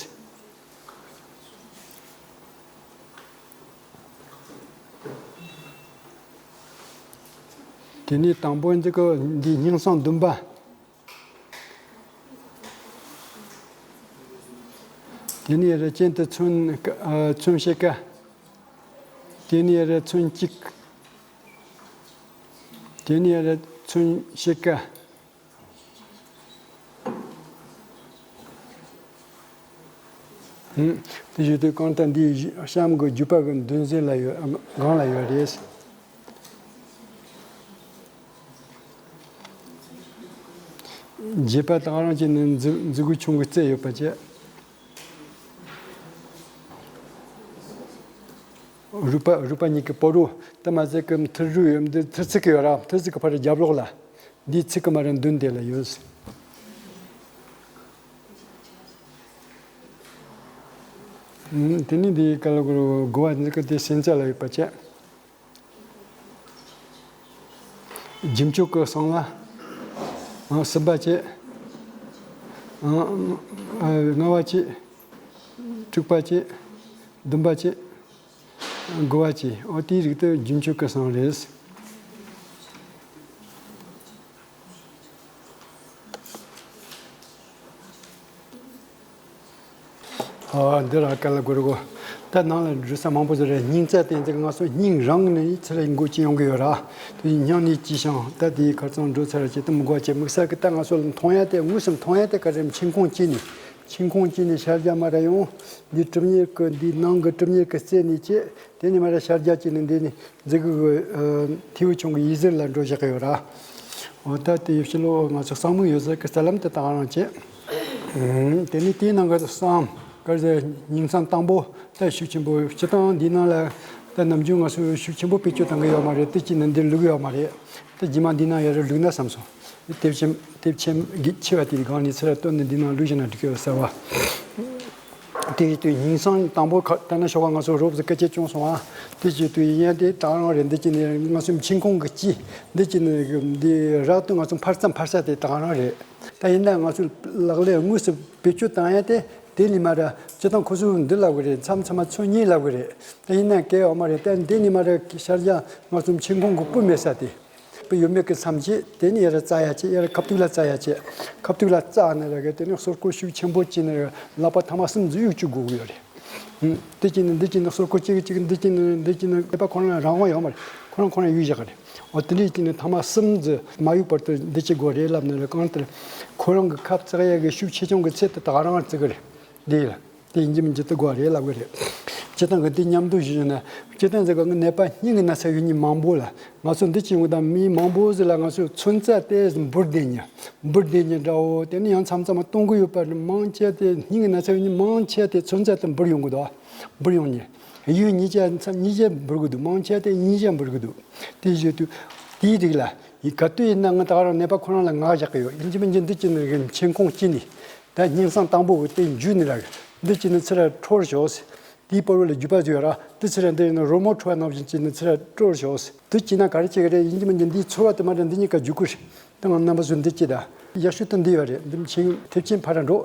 དེ་ནི་དང་པོ་འདི་གི་འདི་སྙིང་གསང་བདུན་པ། དེ་ནས་རི་ཅན་དུ་ཚོན་ཨ་ཚོན་ཕྱེད་ཀ། དེ་ནས་རི་ཚོན་གཅིག་དེ་ནས་རི་ཚོན་ཕྱེད་ཀ། ཧུམ། དེ་བཞིན་དུ་གང་ལྟར་འདིའི་གཤམ་གྱི་རྒྱུད་པ་གི་མདུན་གཟེར་ལ་ཡོད་སྒང་ལ་ཡོད་རེད། རྒྱས་པ་དང་རང་བཞིན་ནི་མཛུ་མཛུ་གུ་ཆུང་གི་རྩེ་ཡོད་པ་བཅས། རུས་པ་རུས་པ་གཉིས་ཀྱི་སྤོ་རོ་དེ་མ་ཟད་ཀྱི་མཐུར་རུས་ཡོད་འདི་མཐུར་ཚིགས་ཀྱི་ཡོད་ར། མཐུར་ཚིགས་ཀྱི་ཕར་རྒྱབ་ལོགས་ལ་འདིའི་ཚིགས་ཀྱི་མ་ར་མདུན་དེ་ལ་ཡོད། དེ་ནི་འདིའི་ཀ་ལ་གུ་རུ་དགུ་བ་འདི་ཀ་དེ་སེམས་རྩ་ལ་ཡོད་པ་བཅས། རྒྱུན་སྤྱོད་ཀྱི་གསང་བ། ཨང་། གསུམ་པ་བཅས། ཨང་། ལྔ་བ་བཅས། དྲུག་པ་བཅས། བདུན་པ་བཅས། དགུ་བ་བཅས། ཨོ་དེའི་རིགས་དེ་རྒྱུན་སྤྱོད་ཀྱི་གསང་རེད། ཨ། འདི་ར་ཀ་ལ་གུ་རུ་གོ། ད་ནང་ལ་འགྲོ་ས་མང་པོ་ཟེར་རེད། སྙིང་རྩ་དེ་ཚོ་ང་ཚོ་སྙིང་རང་ནས་ཚུར་ལ་མགོ་ཅི་ཡོང་གི་ཡོད་ར། དེ་སྙིང་ནས་ཅི་ཤང་ད་དེའི་ཁར་ཚང་འགྲོ་ཚར་ཅི་དུ་མི་དགོས་ཅི་དམིགས་བསལ་གི་ད་ང་ཚོ་ལ་མཐོང་ཡ་དེ་དངོས་སུ་མཐོང་ཡ་དེ་ག་རེ་མཆན་ཁུང་གཅིག་ནས་མཆན་ཁུང་གཅིག་ནས་ཤར་རྒྱག་མ་ར་ཡོང་། འདི་གྲིབ་གཉེར་གི་འདི་ནང་གི་གྲིབ་གཉེར་གི་རྩེ་ནས་ཅི་དེ་ནས་མ་ར་ཤར་རྒྱག་ཅི་ནས་འདི་ནས། མཛུ་གུ་གི་ཨ་མཐེ་བོ་ཆུང་གི་ཡི་གཟེར་ལ་འགྲོ་བཞག་གི་ཡོད་ར། འོ་ད་དེ་ཕྱི་ལོགས་ང་ཚོ་གསང་མུ་ཡོད་ཟེར་གི་རྩ་ལམ་དེ་དང་རང་བྱེད། དེ་ནི་དེའི་ནང་གི་གསང་ག་ཟེར་སྙིང་གསང་དང་པོ་ད་ཤུགས་ཆེན་པོ་སྤྱི་བཏང་འདིའི་ནང་ལ་ད་ནམ་རྒྱུན་ང་ཚོས་ཤུགས་ཆེན་པོ་བེད་སྤྱོད་བཏང་གི་ཡོད་མ་རེད། དེ་གཅིག་ནི་འདིར་བླུག་ཡོད་མ་རེད། དེ་རྗེས་མ་འདིའི་ནང་ཡར་བླུག་ན་བསམ་སོང་། དེབ་ཆེན་དེབ་ཆེན་གི་ཆེ་བ་དེའི་སྒང་ནས་ཚུར་བཏོན་ནས་འདི་ནང་བླུགས་བཞག་ན་འགྲིག་གི་ཡོད་ཟེར་བ། དེ་ཡི་དུས་སྙིང་གསང་དང་པོ་ཁ་ལྟ་ན་ཞོགས་པ་ང་ཚོ་རོབ་ཙམ་སྐད་ཆ་བྱུང་སོང་ཨ། དེ་བྱེད་དུས་ཡིན་ཡང་དེ་དང་རང་རེད། འདི་ཅི་ནས་ང་ཚོའི་མཆན་ཁུང་གི་ཅི་འདི་ཅི་ནས་འདི་རག་ཏུ་ང་ཚོ་འཕར་རྩ་འཕར་ས་དེ་དང་རང་རེད། ད་ཡིན་ན་ང་ཚོའི་ལག་ལེན་དངོས་སུ་བེད་སྤྱོད་བཏང་ཡ་དེ་དེ་ལས་མ་ར་སྤྱི་བཏང་ཁོ་ཚོས་འདི་ལབ་གི་རེད། མཚམས་མཚམས་མ་ཚོན་གཉིས་ལབ་གི་རེད། ད་ཡིན་ན་སྐད་ཡོད་མ་རེད། ད་འདི་ནས་མ་ར་ཤར་རྒྱག་ང་ཚོའི་མཆན་ཁུང་གི་སྤུ་མེད་ས་དེ། ཡོད་མེད་ཀྱི་མཚམས་ཀྱི་དེ་ནི་ཡར་རྩ་ཡ་ཅེ་ཡར་ཁ་ཐུག་ལ་རྩ་ཡ་ཅེ། ཁ་ཐུག་ལ་རྩ་ནི་ར་གི་དེ་ནི་སོར་ཀོ་ཤུགས་ཆེན་པོ་ཅི་ནི་ར་ལག་པ་ཐ་མ་གསུམ་ཙམ་གཡུག་བཅུག་དགོས་ཀྱི་ཡོད་རེད། ཨུམ། དེ་ཅི་ནི་འདི་ཅི་ནི་སོར་ཀོ་གཅིག་གཅིག་འདི་ཅི་ནི་འདི་ཅི་ནི་ཀ་པ་ཁོ་རང་ལ་རང་དབང་ཡོད་མ་རེད། ཁོ་རང་ཁོ་རང་གཡུག་བཞག་གི་རེད། འོ་དེ་འདྲའི་ཅི་ནི་ཐ་མ་གསུམ་ཙམ་མ་གཡུག་བར་དུ་འདི་ཅི་དགོས་རེད་ལབ་ནི་ར། གང་ལྟར་ཁོ་རང་གི་ཁ་བཙག་ཡ་གི་ཤུགས་ཆེ་ཆུང་གི་ཚད་དེ་ད་ག་རང་བརྩི་གི་རེད། འདི་ལ། དེ་ཡིན་གཅིག་མིན་གཅིག་དེ་དགོས་རེད་ལབ་གི་རེད། སྤྱིར་བཏང་གི་དེ་མཉམ་དུ་ཞུས་ན། སྤྱིར་བཏང་ཟེར་གི་ནད་པ་སྙིང་གི་ན་ཚ་ཡོད་མཁན་མང་པོ་ལ། ང་ཚོ་འདི་བྱེད་འོང་དང་མི་མང་པོ་ཟེར་ལ་ང་ཚོས་ཚོན་རྩ་དེ་འབུར་བསྡད་མཁན། འབུར་བསྡད་མཁན་འདྲ་བོ་དེ་ནི་ཡང་མཚམས་མཚམས་མ་གཏོང་གི་ཡོད་པ་མང་ཆེ་དེ་སྙིང་གི་ན་ཚ་ཡོད་མཁན་མང་ཆེ་དེ་ཚོན་རྩ་དེ་འབུར་ཡོང་གི་འདུག་འབུར་ཡོང་མཁན། ཡུན་ཉིས་བརྒྱ་མཚམས་ཉིས་བརྒྱ་འབུར་གི་འདུག་མང་ཆེ་དེ་ཉིས་བརྒྱ་འབུར་གི་འདུག་དེ་བཞིན་དུ་དེའི་རིགས་ལ་ཡི་ག་དུས་ཡིན་ན་ང་ད་ག་རང་ནད་པ་ཁོ་རང་ལ་ངག་བཞག་གི་ཡོད། ཡིན་གཅིག་མིན་གཅིག་འདི་ཅི་ནི་རེད། མཆན་ཁུང་ཅི་ནི། ད་སྙིང་གསང་དང་པོ་གི་སྟེང་འཇུས་ནི་ར། འདི་ཅི་ནི་ཚུར་འཕྲོར་ཞོག་ཟེར། དེའི་བར་བ་ལ་རྒྱུ་བ་ཟེར་ཡོད་ར། འདི་ཚུར་འདི་ཡིན་ན་རོལ་མོ་འཕྲོ་བ་ནང་བཞིན་ཅི་ནི་ཚུར་དཀྲོལ་ཞོག་ཟེར། འདི་ཅི་ན་ག་རེ་བྱེད་ཀྱི་རེད། ཡིན་གཅིག་མིན་གཅིག་འདིའི་ཚོར་བ་དེ་མ་རེད། འདི་གཉིས་ཀ་རྒྱུ་ཀུ་རེད། ད་ང་རྣམ་པ་ཚོ་འདི་ཅི་ད། ཡར་ཤུལ་དུ་འདི་ཡོད་རེད། འདི་མཆན་མཐེབ་ཆེན་ཕར་འགྲོ།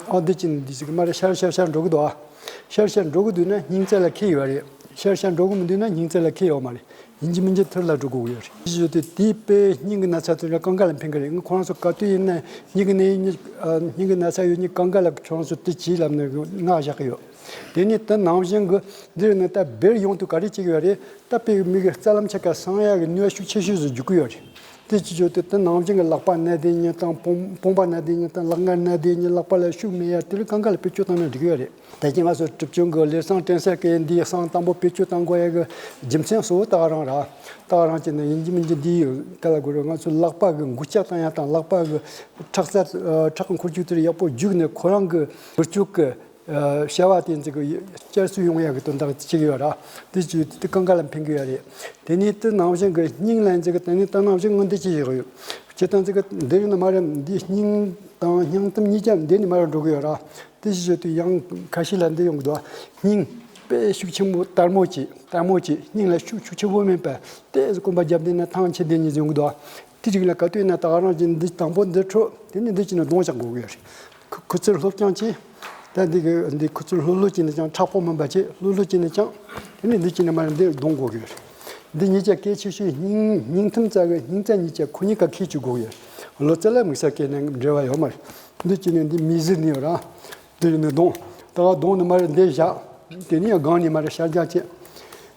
ཨ་འདི་ཅི་ནི་འདི་ཅི་གི་མ་རེད། ཤར་ཤར་ཤར་འགྲོ་གི་འདུག་ཨ། ཤར་ཤར་འགྲོ་གི་འདུག་ན་སྙིང་རྩ་ལ་ཁེལ་ཡོད་རེད། ཤར་ཤར་འགྲོ་གི་མི་འདུག་ན་སྙིང་རྩ་ལ་ཁེལ་ཡོད་མ་རེད། ཡིན་གཅིག་མིན་གཅིག་ཐུར་ལ་འགྲོ་དགོས་ཀྱི་ཡོད་རེད། ཞེས་བརྗོད་དུས་དེའི་དཔེ་སྙིང་གི་ན་ཚ་དེ་ལ་གང་ག་ལ་ཕན་གི་རེད། ང་ཁོ་རང་ཚོ་ག་དུས་ཡིན་ན་སྙིང་གི་ནད་ཡོད་མཁན། ཨ། སྙིང་གི་ན་ཚ་ཡོད་མཁན་གང་ག་ལ་ཁྱོད་རང་ཚོ་དེ་གྱིས་ལབ་ནས་ངག་བཞག་གི་ཡོད། དེ་ནས་དེ་ནང་བཞིན་གི་འདིར་ནི་ད་སྦིར་ཡོང་དུས་ག་རེ་བྱེད་ཀྱི་ཡོད་རེད། ད་དཔེ་མི་གི་རྩ་ལམ་ཆ་ག་སངས་ཡག་གི་ནུས་པ་ཤུགས་ཆེ་ཤོས་སུ་འཇུག་གི་ཡོད་རེད། དེ་ཅི་བྱོས་ཏེ་དེ་ནང་བཞིན་གྱི་ལག་པ་ནད་དེ་ཉིད་དང་དཔུང་དཔུང་པ་ནད་དེ་ཉིད་དང་ལག་ངར་ནད་དེ་ཉིད། ལག་པ་ལ་ཤུགས་མེད་ཡ་དེ་ལ་གང་ག་ལ་བེད་སྤྱོད་བཏང་ན་འགྲིག་ཡོད་རེད། དེ་རྗེས་ང་ཚོ་གྲུབ་ཆུང་གི་ལེ་ཚན་དྲན་གསོ་གི་འདིའི་གསང་དང་པོ་བེད་སྤྱོད་བཏང་དགོས་ཡ་གི་རྒྱུ་མཚན་གཙོ་བོ་ད་ག་རང་ར། ད་ག་རང་བྱས་ན་ཡིན་གཅིག་མིན་གཅིག་འདི་ཡོད་ག་ལ་དགོས་རེད། ང་ཚོ་ལག་པ་གི་འགུལ་སྐྱོད་བཏང་ཡ་དང་ལག་པ་གི་ཁྲག་རྩ་ཁྲག་གི་འཁོར་རྒྱུག་དེར་ཡག་པོ་རྒྱུག་ནས་ཁོ་རང་གི་འགུལ་སྐྱོད་གི་བྱ་བ་དེ་ཚོ་གི་བསྐྱར་གསོ་ཡོང་ཡག་གི་དོན་དག་བྱེད་ཀྱི་ཡོད་ར། དེ་ཅི་དེ་གང་ག་ལ་ཕན་གྱི་ཡོད་རེད། དེ་ནས་དེ་ནང་བཞིན་གི་སྙིང་ལ་ཡིན་ཚེ་གི་དེ་ནས་ད་ནང་བཞིན་ངོ་འདི་ཅི་ཡོད་ཡོད་བྱེད་སྟངས་ཚེ་གི་འདི་རིགས་ནི་མ་རེད། འདི་སྙིང་དང་སྙིང་གཏམ་གཉིས་ཀྱང་འདི་ནས་མ་རེད་འགྲོ་གི་ཡོད་ར། དེ་ཅི་ཞིག་དུས་ཡང་ཁ་ཤས་ལ་འདི་ཡོང་གི་འདུག་སྙིང་དཔེ་ཤུགས་ཆེན་པོ་དལ་མོ་བྱེད་དལ་མོ་བྱེད་སྙིང་ལ་ཤུགས་ཤུགས་ཆེན་པོ་མེད་པ་དེ་གོམ་པ་རྒྱབ་བསྡད་ན་ཐང་ཆད་བསྡད་ཉིན་ཡོང་གི་འདུག་དེ་རིགས་ལ་ག་དུས་ན་ད་ག་རང་གི་འདི་དང་པོ་འདི་འཕྲོ་དེ་ནས་འདི་ཅི་ནས་གདོང་བཞག་དགོས་གི་ཡོད་རེད། ཁུ་ཁུ་ཚུར་ལྷོད་རྐྱང་བྱས། ད་འདི་གི་འདི་ཁུ་ཚུར་ལྷོད་ལྷོད་བྱས་ནས་ཀྱང་མཁྲེགས་པོ་མིན་པ་བྱས་ལྷོད་ལྷོད་བྱས་ནས་ཀྱང་དེ་ནས་འདི་ཅི་ནས་མར་འདི་གདོང་དགོས་གི་ཡོད་རེད། འདི་གཉིས་ཆ་གལ་ཆེ་ཤོས་སྙིང་སྙིང་ཐུམ་རྩ་གི་སྙིང་རྩ་གཉིས་ཆ་ཁོ་གཉིས་ཀ་ཁེལ་བཅུག་དགོས་གི་ཡོད་རེད། ལོ་ཙཱ་ལ་དམིགས་བསལ་སྐད་ནས་འབྲེལ་བ་ཡོད་མ་རེད། འདི་ཅི་ནས་འདི་མི་ཟིན་ནི་ཡོད་ར། དེ་ནས་གདོང་། ད་ག་གདོང་ནས་མར་འདི་བཞག་དེ་ནས་སྒང་ནས་མར་ཤར་རྒྱག་བྱེད།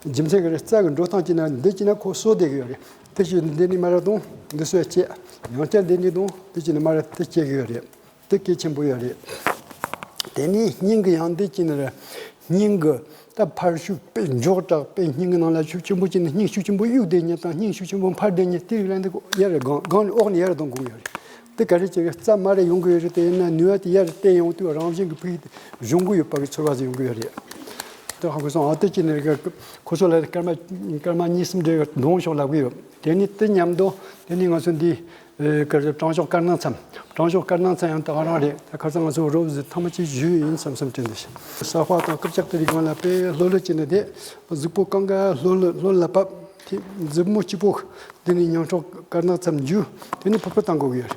རྒྱུ་མཚན་གྱི་རེད། རྩ་གི་འགྲོ་སྟངས་ཀྱི་ན་འདི་ཀྱི་ན་ཁོ་གསོ་བསྡད་ཀྱི་ཡོད་རེད། དེ་བཞིན་འདི་ནས་མར་གདོང་འདི་གསོ་བྱེད། ཡང་བསྐྱར་འདི་ནས་གདོང་དེ་ཀྱི་ན་མར་དེ་སྐྱེ་གི་ཡོད་རེད། དེ་གལ་ཆེན་པོ་ཡོད་རེད། དེ་ནས་སྙིང་གི་ཡང་འདི་ཀྱི་ན་རེད། སྙིང་གི་ད་འཕར་ཤུགས་དཔེ་མགྱོགས་དྲགས་དཔེ་སྙིང་གི་ནང་ལ་ཤུགས་ཆེན་པོ་ཅིག་ནི་སྙིང་ཤུགས་ཆེན་པོ་གཡུག་བསྡད་ཉིན་དང་སྙིང་ཤུགས་ཆེན་པོ་འཕར་བསྡད་ཉིན་དེ་རིགས་ལ་འདི་ཡར་སྒང་སྒང་ནས་འོག་ནས་ཡར་གཏོང་དགོས་ཀྱི་ཡོད་རེད། དེ་ག་རེ་བྱས་རྩ་མར་ཡོང་གི་ཡོད་རེད། དེ་ཡིན་ན་ནུས་པ་དེ་ཡར་བཏོན་ཡོང་དུས་རང་བཞིན་གྱི་ཕུགས་གཞོན་གི་ཡོད་པ་གི་ཚོར་བ་ཟིག་ཡོང་གི་ཡོད་རེད། དེ་ཧ་གོ་སོང་། ཨ་དེ་ཅི་ནས་རེད། ཁོ་ཚོ་ལ་སྐར་མ་སྐར་མ་གཉིས་གསུམ་རེ་གདོང་ཤོག་ལབ་གི་ཡོད། དེ་ནི་དེ་མཉམ་དུ་དེ་ནི་ང་ཚོ་འདི་ཨེ་ག་རེ་དྲང་ཤོག་དཀར་ནག་མཚམས། དྲང་ཤོག་དཀར་ནག་མཚམས་ཡང་དེ་ག་རང་རེད། ད་ཁ་སང་ང་ཚོ་རོབ་ཟི་ཐ་མ་ཅིག་ཞུས་ཡིན་བསམ་བསམ་དྲན་འདི་ཤི། ས་ཕག་དང་རྐུབ་ཀྱག་དེ་རིགས་ང་ལ་དཔེ་ལྷོད་ལྷོད་ཅི་ནས་དེ་གཟུགས་པོ་གང་ག་ལྷོད་ལྷོད་ལྷོད་ལ་བབས། དེ་མཛུབ་མོ་གཅིག་པོ་དེ་ནི་ཉང་ཕྲོག་དཀར་ནག་མཚམས་འཇུ། དེ་ནི་ཕུར་ཕུར་བཏང་དགོས་ཀྱི་ཡོད་རེད།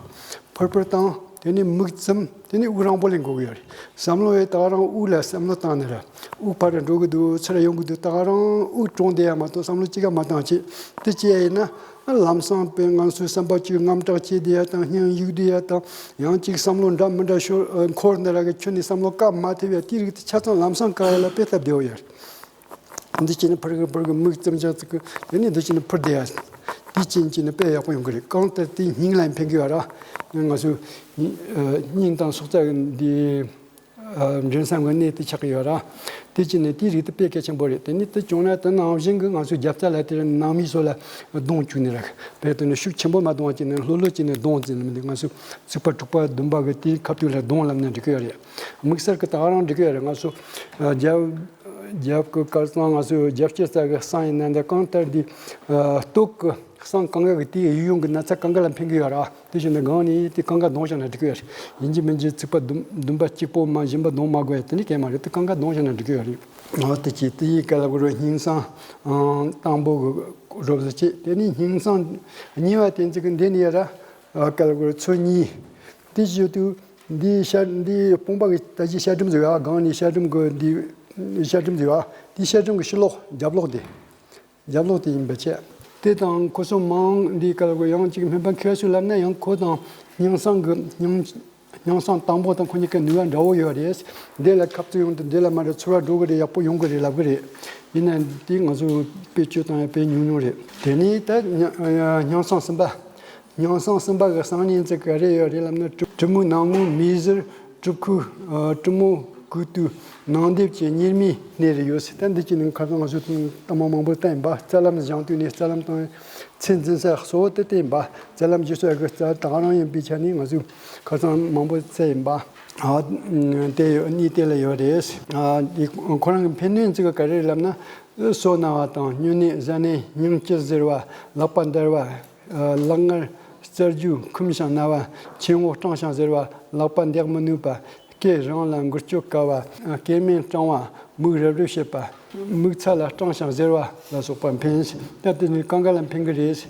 ཕུར་ཕུར་བཏང་། དེ་ནི་མིག་བཙུམ། དེ་ནི་དབུགས་རིང་པོ་ལེན་དགོས་ཀྱི་ཡོད་རེད། བསམ་བློ་ཡི་ད་ག་རང་དབུགས་ལ་བསམ་བློ་བཏང་ནས་ར། དབུགས་ཕར་ར་འགྲོ་གི་འདུག་ཚུར་ར་ཡོང་གི་འདུག་ད་ག་རང་དབུགས་གྲོངས་བསྡད་ཡ་མ་གཏོགས་བསམ་བློ་གཅིག་ཀ་མ་བཏང་བྱས། དེ་བྱས་ཡིན་ན་ལམ་སང་དཔེ་ང་ཚོའི་བསམ་པ་གཅིག་དངངས་སྐྲག་སྐྱེས་བསྡད་ཡ་དང་སྙིང་གཡུག་བསྡད་ཡ་དང་ཡང་གཅིག་བསམ་བློ་འདྲ་མི་འདྲ་ཤོར་འཁོར་ནས་ར་གི་ཁྱོན་ནས་བསམ་བློ་བཀག་མ་ཐེབས་ཡ་དེ་རིགས་དེ་ཆ་ཚང་ལམ་སང་བཀག་ཡ་ལ་དཔེ་སྟབས་བདེ་བོ་ཡོད་རེད། འདི་བྱས་ནས་ཕར་གི་ཕར་གི་མིག་བཙུམ་བྱ་ཚིག་གི་དེ་ནས་འདི་བྱས་ནས་ཕུར་བསྡད་ཡ། འདི་བྱས་ནས་བྱས་ནས་དཔེ་ཡག་པོ་ཡོང་གི་རེད། གང་ལྟར་དེ་སྙིང་ལ་ཕན་གི་ཡོད་ར། ང་ཚོ་སྙིང་དང་སྲོག་རྩ་གི་འདི་མགྲིན་ཚབ་གི་གནས་དེ་ཆགས་ཀྱི་ཡོད་ར། དེ་བྱས་ནས་དེའི་རིགས་དེ་དཔེ་གལ་ཆེན་པོ་རེད། དེ་ནི་དེ་བྱུང་ན་དེ་ནང་བཞིན་གི་ང་ཚོ་རྒྱབ་རྩ་ལ་དེ་ནང་མི་ཚོ་ལ་གདོང་བཅུག་ནས་ར། དཔེ་དེ་ནི་ཤུགས་ཆེན་པོ་མ་གཏོང་བ་བྱས་ནས་ལྷོད་ལྷོད་བྱས་ནས་གདོང་འཛིན་ནས་མི་འདུག་ང་ཚོ་ཚིགས་པ་དྲུག་པ་བདུན་པ་གི་དེའི་ཁ་ཐུག་ལ་གདོང་ལབ་ན་འགྲིག་གི་ཡོད་རེད། དམིགས་བསལ་གི་ད་ག་རང་འགྲིག་གི་ཡོད་རེད། ང་ཚོ་རྒྱབ་རྒྱབ་ཀྱི་དཀར་གཙང་ང་ཚོའི་རྒྱབ་སྐྱེད་རྩ་གི་གསང་ཡིན་ན་འདི་གང་ལྟར་འདི་སྟོད་ཀྱི་གསང་གང་ག་གི་དེའི་གཡས་གཡོན་གྱི་ན་ཚ་གང་ག་ལ་ཕན་གི་ཡོད་ར། དེ་བཞིན་དུ་སྒང་ནས་དེ་གང་ག་གདོང་བཞག་ན་འགྲིག་གི་ཡོད་རེད། ཡིན་གཅིག་མིན་གཅིག་ཚིགས་པ་བདུན་བདུན་པ་གཅིག་པོ་མ་གཞན་པ་གདོང་མ་དགོས་ཡ་དེ་ནི་གལ་མ་རེད། དེ་གང་ག་གདོང་བཞག་ན་འགྲིག་གི་ཡོད་རེད། འོ་དེ་གྱིས་དེ་ཡི་ག་ལ་གོ་རོ་སྙིང་གསང་དང་པོ་གི་རོབ་ཟེར་བྱེད། དེ་ནས་སྙིང་གསང་གཉིས་པ་དེ་ཚིག་གི་འདི་ནས་ཡ་ར་ག་ལ་གོ་རོ་ཚོ་གཉིས། དེ་བཞིན་དུ་འདི་ཤ་འདི་དཔུང་པ་གི་ད་ཅི་ཤ་སྒྲིམ་ཟེར་བ་སྒང་ནས་ཤ་སྒྲིམ་གི་འདི་ཤ་སྒྲིམ་ཟེར་བ་དེ་ཤ་སྒྲིམ་གི་ཕྱི་ལོགས་རྒྱབ་ལོགས་དེ། རྒྱབ་ལོགས་དེ་ཡིན་པ་བྱས། དེ་དང་ཁོ་ཚོ་མང་འདི་ག་ལ་གོ་ཡང་གཅིག་སྨན་པ་མཁས་སུ་ལབ་ན་ཡང་ཁོ་དང་སྙིང་གསང་གི་སྙིང་སྙིང་གསང་དང་པོ་དང་ཁོ་གཉིས་ཀའི་ནུས་པ་འདྲ་བོ་ཡོད་རེད། འདི་ལ་ཁ་བཙུགས་ཡོང་དུས་འདི་ལ་མ་རེད་ཚོར་བ་འགྲོ་གི་རེད། ཡག་པོ་ཡོང་གི་རེད་ལབ་གི་རེད། ཡིན་ན་འདི་ང་ཚོ་བེད་སྤྱོད་བཏང་ཡ་དཔེ་ཉུང་ཉུང་རེད། དེ་ནས་ད་སྙིང་གསང་གསུམ་པ། སྙིང་གསང་གསུམ་པ་གི་གསང་གནས་ཚིག་ག་རེ་ཡོད་རེད་ལབ་ན་གྲུ་གྲུ་མོའི་ནང་ངོས་མིག་ཟུར། གྲུ་ཁུག་ཨ་གྲུ་མོ་གུག་ཏུ་ནང་འདེབས་ཀྱི་གཉེར་མའི་གནས་རེ་ཡོད་ཟེར། ད་འདི་གཅིག་ནི་ཁ་སང་ང་ཚོས་ཐེངས་ལྟ་མ་མང་པོ་བལྟས་ཡིན་པ། རྩ་ལམ་བཞེངས་དུས་ནས་རྩ་ལམ་དང་ཚད་འཛིན་ས་གཙོ་བོ་དེ་བལྟས་ཡིན་པ། རྩ་ལམ་རྗེས་སུ་ཡ་གི་རྩ་ད་ག་རང་ཡིན་པའི་ཆ་ནས་ང་ཚོས་ཁ་སང་མང་པོ་བལྟས་ཡིན་པ། ཨ་དེ་ཡོད་གནས་དེ་ལ་ཡོད་རེད། ཨ་འདི་ཁོ་རང་གི་ཕན་གནོད་ཚིག་ག་རེ་ལབ་ན། སོ་ན་བ་དང་སྨྱུང་གནས་གཟའ་གནས་སྙིང་སྐྱི་གཟེར་བ་ལག་པ་འདར་བ། ལག་ངར་རྩར་རྒྱུ་འཁུམ་ཞིང་ན་བ། མཆན་སྔོ་སྐྲངས་ཤིང་གཟེར་བ། ལག་པ་འདེགས་མི་ནུས་པ། སྐེ་རིང་ལ་འགུལ་སྐྱོད་དཀའ་བ། སྐེ་སྨད་སྐྲང་བ། མིག་རིབ་རིབ་བྱེད་པ། མིག་ཚ་ལ་སྐྲངས་ཤིང་གཟེར་བ་ལ་སོགས་པ་ཕན། ད་དེ་ནི་གང་ག་ལ་ཕན་གི་རེད།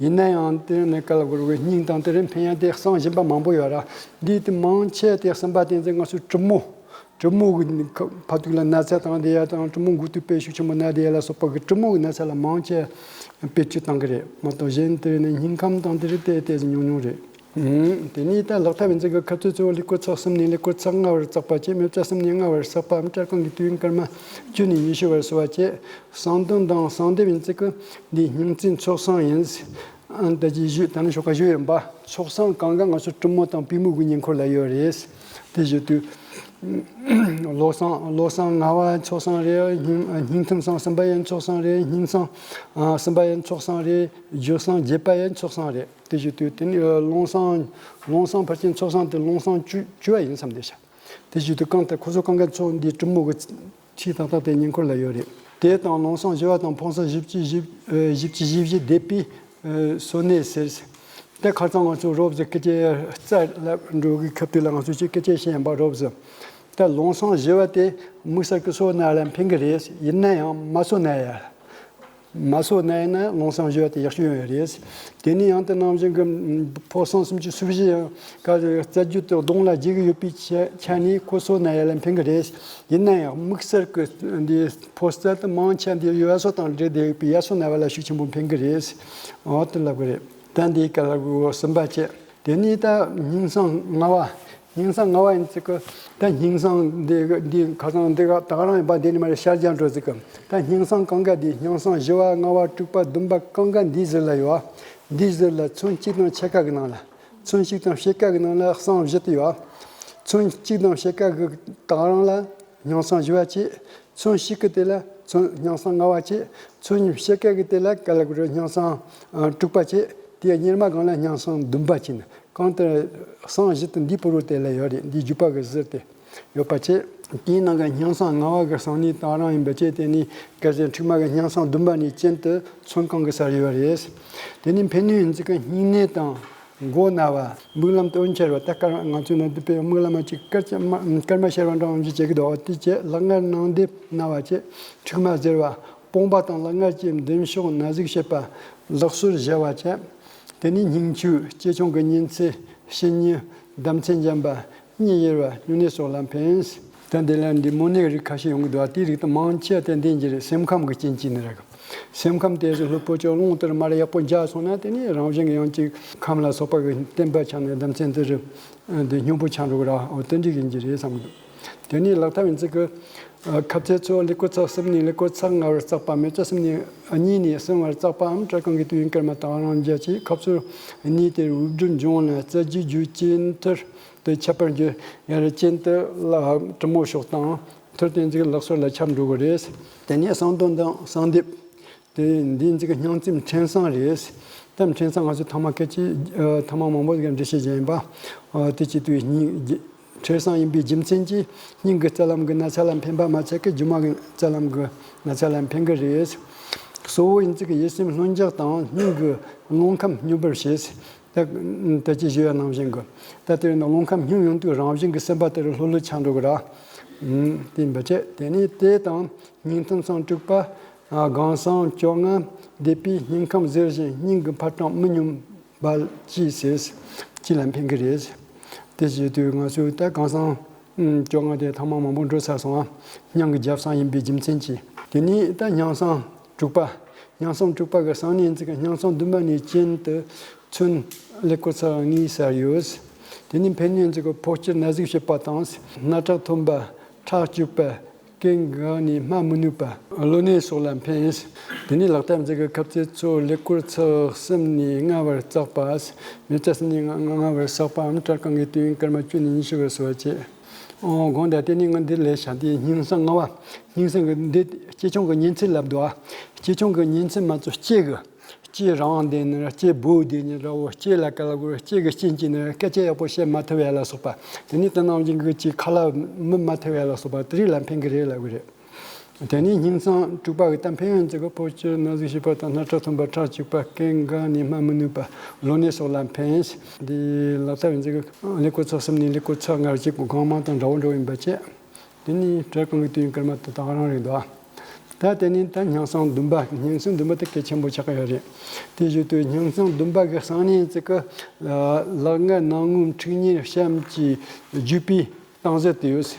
ཡིན་ན་ཡང་དེ་ནི་ག་ལ་གོ་རུ་སྙིང་དང་དེ་རིང་ཕན་ཡ་དེ་གསང་གཞན་པ་མང་པོ་ཡོད་ར། འདི་དེ་མང་ཆེ་དེ་གསུམ་པ་དེ་ཚོ་ང་ཚོའི་གྲུ་མོ། གྲུ་མོ་གི་ཁ་ཕ་ཐུག་ལ་ན་ཚ་བཏང་བསྡད་ཡ་དང་གྲུ་མོ་འགུལ་དུས་དཔེ་ཤུགས་ཆེན་པོ་ན་བསྡད་ཡ་ལ་སོགས་པ་གི་གྲུ་མོ་གི་ན་ཚ་ལ་མང་ཆེ་བེད་སྤྱོད་བཏང་གི་རེད་མ་གཏོགས་གཞན་དེ་ནི་སྙིང་ཁམས་དང་དེ་རིགས་དེ་དེ་ཉུང་ཉུང་རེད། ཨང་། དེ་ནས་ད་ལག་ཐབས་ཡིན་ཚིག་གི་ཁ་ཚུལ་གཙོ་བོ་ལས་སྐོར་ཚེག་གསུམ་ནས་ལས་སྐོར་ཚེག་ལྔ་བར་བརྩེགས་པ་བཅས་མེ་བཙའ་གསུམ་ནས་ལྔ་བར་བསྲེགས་པའམ་སྐྲ་རྐང་གི་དུས་ཡུན་སྐར་མ་བཅུ་ནས་ཉི་ཤུ་བར་གསོ་བ་བཅས། གསང་འདོན་དང་གསང་འདེབས་ཡིན་ཚིག་གི་འདི་སྙིང་བཙུན་ཚོགས་གསང་ཡིན། ཨང་། ད་ཅི་ཞུ་ད་ནི་ཞོགས་ཀ་ཞུ་ཡིན་པ། ཚོགས་བསགས་གང་ག་ང་ཚོ་གྲུབ་མོ་དང་པུས་མོ་གི་ཉེ་འཁོར་ལ་ཡོད་རེད། དེ་བཞིན་དུ་བློ་བཟང་བློ་བཟང་ལྔ་པ་ཚོགས་བསགས་རེད། སྙིང་སྙིང་ཐུན་བཟང་གསུམ་པ་ཡན་ཚོགས་བསགས་རེད། སྙིང་བཟང་ཨ་གསུམ་པ་ཡན་ཚོགས་བསགས་རེད། རྒྱུ་བཟང་བརྒྱད་པ་ཡན་ཚོགས་བསགས་རེད། དེ་བཞིན་དུ་དེ་ནི་ལུང་བཟང་ལུང་བཟང་ཕར་ཕྱིན་ཚོགས་བསགས་དེ་ལུང་བཟང་བཅུ་བཅུ་བ་ཡིན་བསམ་བསྡད་བྱ། དེ་བཞིན་དུ་གང་ལྟར་ཁོ་ཚོ་གང་ག་ཚོགས་འདི་གྲུབ་མོ་གི་ཁྲིད་ཏག་ཏག་དེ་ཉེ་འཁོར་ལ་ཡོད་རེད། དེ་དང་ལུང་བཟང་བཞི་བ་དང་ཕུང་བཟང་བཞི་བཅུ་བཞི་བཞི་བཅུ་བཞི་བཞི་སྡེ་པའི་སོ་ནས་ཟེར། དེ་ཁ་སང་ང་ཚོ་རོབ་ཟེར་སྐད་ཆ་རྩ་ལ་འགྲོ་གི་ཁབ་དེ་ལ་ང་ཚོ་ཅིག་སྐད་ཆ་བཤད་ཡིན་པ་རོབ་ཟེར། ད་ལུང་བཟང་བཞི་བ་དེ་དམིགས་བསལ་གྱི་སོ་ན་ལ་ཕན་གི་རེད། ཡིན་ན་ཡང་མ་སོ་ན་ཡ། མ་སོ་ན་ཡིན་ན་ལུང་བཟང་བཞི་བ་དེ་ཡག་ཤོས་ཡོད་རེད། དེ་ནས་ཡང་དེ་ནང་བཞིན་གྱི་ཕོ་བཟང་སུམ་ཅུ་སོ་བཞི་ཡང་ག་རེ་རྩ་རྒྱུད་དུ་གདོང་ལ་རྒྱུ་གི་ཡོད་པའི་ཆ་ཆ་ནས་ཁོ་སོ་ན་ཡ་ལ་ཕན་གི་རེད། ཡིན་ན་ཡང་དམིགས་བསལ་གྱི་འདི་ཕོ་རྩལ་དུ་མང་ཆེ་འདི་ཡ་སོ་དང་འབྲེལ་བསྡད་ཡོད་པའི་ཡ་སོ་ན་བ་ལ་ཤུགས་ཆེན་པོ་ཕན་གི་རེད། འོ་དེ་ལབ་གི་རེད། ད་འདི་ག་ལ་གི་གསུམ་པ་བྱས། དེ་ནས་ད་སྙིང་བཟང་ལྔ་པ། སྙིང་བཟང་ལྔ་པ་ཡིན་ཙི་གི། ད་སྙིང་བཟང་འདི་འདི་ཁ་སང་འདི་ག་ད་ག་རང་ཡིན་པ། འདི་ནི་མ་རེད། ཤར་རྒྱག་འགྲོ་ཙི་གི། ད་སྙིང་བཟང་གང་ག་འདི་སྙིང་བཟང་བཞི་པ་ལྔ་པ་དྲུག་པ་བདུན་པ་གང་ག་འདི་ཟུར་ལ་ཡོད། འདི་ཟུར་ལ་ཚོན་གཅིག་དང་ཕྱེད་ཀ་གི་ནང་ལ། ཚོན་གཅིག་དང་ཕྱེད་ཀ་གི་ནང་ལ་གསང་བཞི་དེ་ཡོད། ཚོན་གཅིག་དང་ཕྱེད་ཀ་གི་ད་ག་རང་ལ་སྙིང་བཟང་བཞི་པ་བྱས། ཚོན་གཅིག་གི་དེ་ལ་ཚོན་སྙིང་བཟང་ལྔ་པ་བྱས། ཚོན་ཕྱེད་ཀ་གི་དེ་ལ་ག་ལ་གི་རེད། སྙིང་བཟང་དྲུག་པ་བྱས། དེའི་གཉེར་མ་སྒང་ལ་སྙིང་བཟང་བདུན་པ་བྱས་ནས། གང་ལྟར་གསང་བཞི་དེ་འདིའི་ཕུ་རུ་དེ་ལ་ཡོད་རེད། འདིའི་བརྒྱུད་པ་གི་ཟུར་དེ་ཡོད་པ་བྱས། དེའི་ནང་གི་སྙིང་བཟང་ལྔ་པ་གི་གསང་གནས་ད་རང་ཡིན་པ་བྱས། དེ་ནས་སྐལ་ཆེན་འཁྲུག་མ་གི་སྙིང་བཟང་བདུན་པ་ནས་རྐྱེན་དུ་ཚོན་གང་གི་སར་ཡོད་རེད། དེ་ནས་ཕན་གནོད་ཡིན་ཙི་གི་སྙིང་གནས་དང་མགོ་ན་བ། སྨུག་ལམ་དོན་འཆར་བ། ད་སྐར་ང་ཚོའི་ནང་དུ་པའི་སྨུག་ལམ་གཅིག་སྐར་མ་སྐར་མ་ཤར་བ་འདྲ་བ་ཅིག་བྱེད་ཀྱི་འདུག་དེ་བྱས་ལག་ངར་ནང་འདེབས་ན་བ་བྱས། འཁྲུག་མ་ཟེར་བ། སྤོང་པ་དང་ལག་ངར་གྱི་འདེམས་ཤོག་ན་ཟུག་བྱེད་པ། ལག་སོར་བཞི་བ་བྱས། དེ་ནས་སྙིང་ཆུ། ལྕེ་ཆུང་གི་གཉན་ཚད། ཕྱི་ཉིན་ལྡམ་ཚད་འཇམ་པ། གཉིད་ཡེར་བ། སྨྱུང་གནས་སོགས་ལ་ཕན། ད་འདི་ལ་འདི་མོ་ནད་རིགས་ཁ་ཤས་ཡོང་གི་འདུག་དེའི་རིགས་དེ་མང་ཆེ་བ་དེ་འདི་འགྱུར་སེམས་ཁམས་ཀྱི་རྐྱེན་གྱིས་ནི་རེད། སེམས་ཁམས་དེ་ཚོ་ལྷོད་པོ་ཅིག་རླུང་དེར་མར་ཡག་པོ་འཇགས་སོང་ན། དེ་ནས་རང་བཞིན་གྱི་ཡང་ཅིག་ཁམས་ལ་སོགས་པ་གི་བརྟེན་པ་ཆགས་ནས་ལྡམ་ཚད་འདི་རུ་འདི་སྙོམས་པོ་ཆགས་འགྲོ་གི་ར། འོ་དེ་འདྲ་གི་འགྱུར་རེད་བསམ་གི་འདུག་དེ་ནས་ལག་ཐབས་ཡིན་ཙི་གི། ཁབ་ཚད་ཚོ་ཀླད་ཀོར་ཚེག་གསུམ་ནས་ཀླད་ཀོར་ཚེག་ལྔ་བར་བརྩེགས་པ། མེ་བཙའ་གསུམ་ནས་གཉིས་ནས་གསུམ་བར་བརྩེགས་པའམ་སྐྲ་རྐང་གི་དུས་ཡུན་སྐར་མ་དང་རང་འཇལ་གྱིས། ཁབ་ཚོ་གཉིས་དེར་དབུགས་སྒྲིབ་འབྱུང་བ་ན་རྩ་རྒྱུས་རྒྱུ་གཅིན་ཐུར་དུ་ཁྱབ་པར་འགྱུར། ཡར་རྐྱེན་དུ་ལ་གྲུ་མོ་ཕྱོགས་དང་ཐུར་དེ་འཛིན་ལག་སོར་ལ་ཁྱབ་འགྲོ་གི་རེད། དེ་ནས་གསང་དོན་དང་གསང་འདེབས། དེ་འདི་འཛིན་སྙིང་རྩིབས་འཕྲེང་གསང་རེད། ད་འཕྲེང་གསང་ང་ཚོས་ཐ་མ་སྐད་ཆ་ཐ་མ་མང་པོ་ཞིག་འགྲེལ་བཤད་བྱས་ཡིན་པ། དེ་བྱེད་དུས་སྙིང་འཕྲེང་གསང་ཡིན་པའི་རྒྱུ་མཚན་གྱིས་སྙིང་གི་རྩ་ལམ་གྱི་ན་ཚ་ལ་ཕན་པ་མ་ཚད་ཀྱི་རྒྱུ་མ་གི་རྩ་ལམ་གྱི་ན་ཚ་ལ་ཕན་གྱི་རེད། གཙོ་བོ་ཡིན་ཙི་གི་ཡིད་སེམས་ལྷོད་འཇགས་དང་སྙིང་གི་རླུང་ཁམས་སྙོམས་པར་བྱེད། ད་ད་ཅི་ཞུ་ཡ་ནང་བཞིན་གྱི། ད་དེར་ནི་རླུང་ཁམས་སྙོམས་ཡོང་དུས་རང་བཞིན་གྱི་སེམས་པ་དེར་ལྷོད་ལྷོད་ཆགས་འགྲོ་གི་ར། དེ་འབད་བྱས་དེ་ནས་དེ་དང་སྙིང་ཐུན་གསང་དྲུག་པ། སྒང་གསང་བཅོ་ལྔ་འདེབས་པས་སྙིང་ཁམས་གཟེར་ཞིང་སྙིང་གི་འཕར་སྐྲངས་མི་སྙོམས་པ་ཅིས་ཟེར། ཅི་ལ་ཕན་གྱི་རེད། དེ་བྱེད་དུས་ང་ཚོས་ད་སྒང་གསང་བཅོ་ལྔ་དེ་ཐ་མ་མང་པོ་འགྲོ་ཚར་སོང་ང་། སྙིང་གི་རྒྱབ་གསང་ཡིན་པའི་རྒྱུ་མཚན་གྱིས། དེ་ནས་ད་སྙིང་གསང་དྲུག་པ། སྙིང་གསང་དྲུག་པ་གི་གསང་གནས་འཛིན་གྱི་སྙིང་གསང་བདུན་པ་ནས་རྐྱེན་དུ་ཚོན་ཀླད་ཀོར་ཚེག་གཉིས་སར་ཡོད། དེ་ནས་ཕན་གནོད་འཛིན་གྱི་ཕོ་སྐྱེས་ན་ཟུག་བྱེད་པ་དང་། སྣ་ཁྲག་ཐོན་པ། ཁྲག་སྐྱུག་པ། རྐན་འགག་ནས་སྨྲ་མི་ནུས་པ། གློ་ནད་སོགས་ལ་ཕན། དེ་ནས་ལག་ཐབས་འཛིན་གྱི་ཁབ་ཚད་ཚོ་ཀླད་ཀོར་ཚེག་གསུམ་ནས་ལྔ་བར་བརྩེགས་པ། མེ་བཙའ་གསུམ་ནས་ལྔ་བར་བརྩེགས་པའམ་སྐྲ་རྐང་གི་དུས་ཡུན་སྐར་མ་བཅུ་ནས་ཉི་ཤུ་བར་གསོ་བ་བྱེད། ཨོ་དགོངས་དག་དེ་ནས་ང་འདི་ལས་བྱ་དེ་སྙིང་གསང་ལྔ་པ། སྙིང་གསང་གི་འདི་ལྕེ་ཆུང་གི་གཉན་ཚད་ལབ་འདུག་ཨ། ལྕེ་ཆུང་གི་གཉན་ཚད་མ་གཏོགས་ལྕེ་གི། ལྕེ་རང་དེ་ནི་ལྕེ་སྦོ་དེ་ནི་ར་བོ་ལྕེ་ལ་ག་ལ་གོ་ལྕེ་གི་རྐྱེན་གྱིས་ནི་སྐད་ཆ་ཡག་པོ་བཤད་མ་ཐུབ་ཡ་ལ་སོགས་པ། དེ་ནི་དེ་ནང་བཞིན་གྱི་ལྕེ་ཁ་ལ་མི་མ་ཐུབ་ཡ་ལ་སོགས་པ་དེ་རིགས་ལ་ཕན་གི་རེད་ལབ་གི་རེད། དེ་ནི་སྙིང་གསང་དྲུག་པ་གི་ད་ཕན་ཡོན་ཚིག་གི་ཕོ་སྐྱེས་ན་ཟུག་བྱེད་པ་དང་སྣ་ཁྲག་ཐོན་པ་ཁྲག་སྐྱུག་པ་རྐན་འགག་ནས་སྨྲ་མི་ནུས་པ་གློ་ནད་སོགས་ལ་ཕན། འདི་ལག་ཐབས་ཡོན་ཚིག་གི་ཀླད་ཀོར་ཚེག་གསུམ་ནས་ཀླད་ཀོར་ཚེག་ལྔ་རེ་གཅིག་གོ་གང་མང་དང་འདྲ་བོ་འདྲ་བོ་ཡིན་པ་བྱས། དེ་ནི་སྐྲ་རྐང་གི་དུས་ཡུན་སྐར་མ་དེ་དག་རང་རེད་དོ། ད་དེ་ནི་ད་སྙིང་གསང་བདུན་པ། སྙིང་གསང་བདུན་པ་དེ་གལ་ཆེན་པོ་ཆགས་ཀྱི་ཡོད་རེད། དེ་བཞིན་དུ་སྙིང་གསང་བདུན་པ་གི་གསང་གནས་ཚིག་གི་ལག་ངར་སྣང་ངོའམ་ཁྲིག་སྙིལ་གཤམ་གྱི་རྒྱུས་པའི་སྟངས་ཟེར་དེ་ཡོད།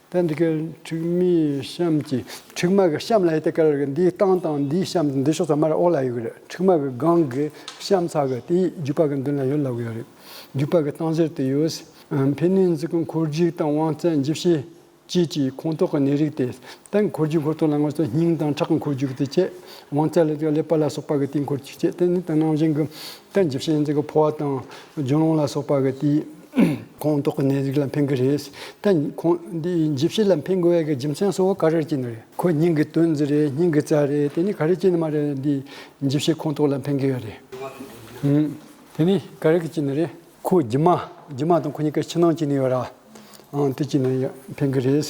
ད་འདི་གའི་ཁྲིག་མའི་གཤམ་གྱི་ཁྲིག་མ་གི་གཤམ་ལ་ཡོད་དེ་ག་རེ་རེད། འདིའི་སྟེང་དང་འདིའི་གཤམ་འདི་ཕྱོགས་ཚང་མར་འོག་ལ་ཡོད་གི་རེད། ཁྲིག་མ་གི་སྒང་གི་གཤམ་ཚ་གི་དེའི་རྒྱུས་པ་གི་མདུན་ལ་ཡོད་ལབ་གི་ཡོད་རེད། རྒྱུས་པ་གི་སྟངས་ཟེར་དེ་ཡོད། ཕན་གནོད་འཛིན་གྱི་འཁོར་རྒྱུག་དང་དབང་རྩ་འཇུ་བྱེད། ལྕེ་གི་ཁོངས་གཏོགས་ཀྱི་ནད་རིགས་དེ། ད་འཁོར་རྒྱུག་འཁོར་གཏོགས་ལ་ང་ཚོ་སྙིང་དང་ཁྲག་གི་འཁོར་རྒྱུག་དེ་བྱས། དབང་རྩ་ལ་ཀླད་པ་ལ་སོགས་པ་གི་དེ་འཁོར་རྒྱུག་བྱས། དེ་ནི་ད་ནང་བཞིན་གྱི་ད་འཇིབས་བྱེད་ཡིན་ཚིག་གི་ཕོ་བ་དང་རྒྱུ་ལོང་ལ་སོགས་པ་གི་དེ་ཁོངས་གཏོགས་ཀྱི་ནད་རིགས་ལ་ཕན་གི་རེད། ད་ཁོང་འདི་འཇིབས་བྱེད་ལ་ཕན་དགོས་ཡ་གི་རྒྱུ་མཚན་གཙོ་བོ་ག་རེ་རེད་ཅེ་ན་རེད། ཁོ་སྙིང་གི་དོན་ཟིག་རེད། སྙིང་གི་རྩ་རེད། དེ་ནི་ག་རེ་ཅེ་ན་མ་རེད། འདི་འཇིབས་བྱེད་ཁོངས་གཏོགས་ལ་ཕན་གི་ཡོད་རེད། ཨང་། དེ་ནི་ག་རེ་གི་ཅེ་ན་རེད། ཁོ་རྒྱུ་མ། རྒྱུ་མ་དང་ཁོ་གཉིས་ཀ་ཕྱི་ནང་གཅིག་ནས་ཡོད་ར། ཨང་། དེ་གཅིག་ནས་ཕན་གི་རེད།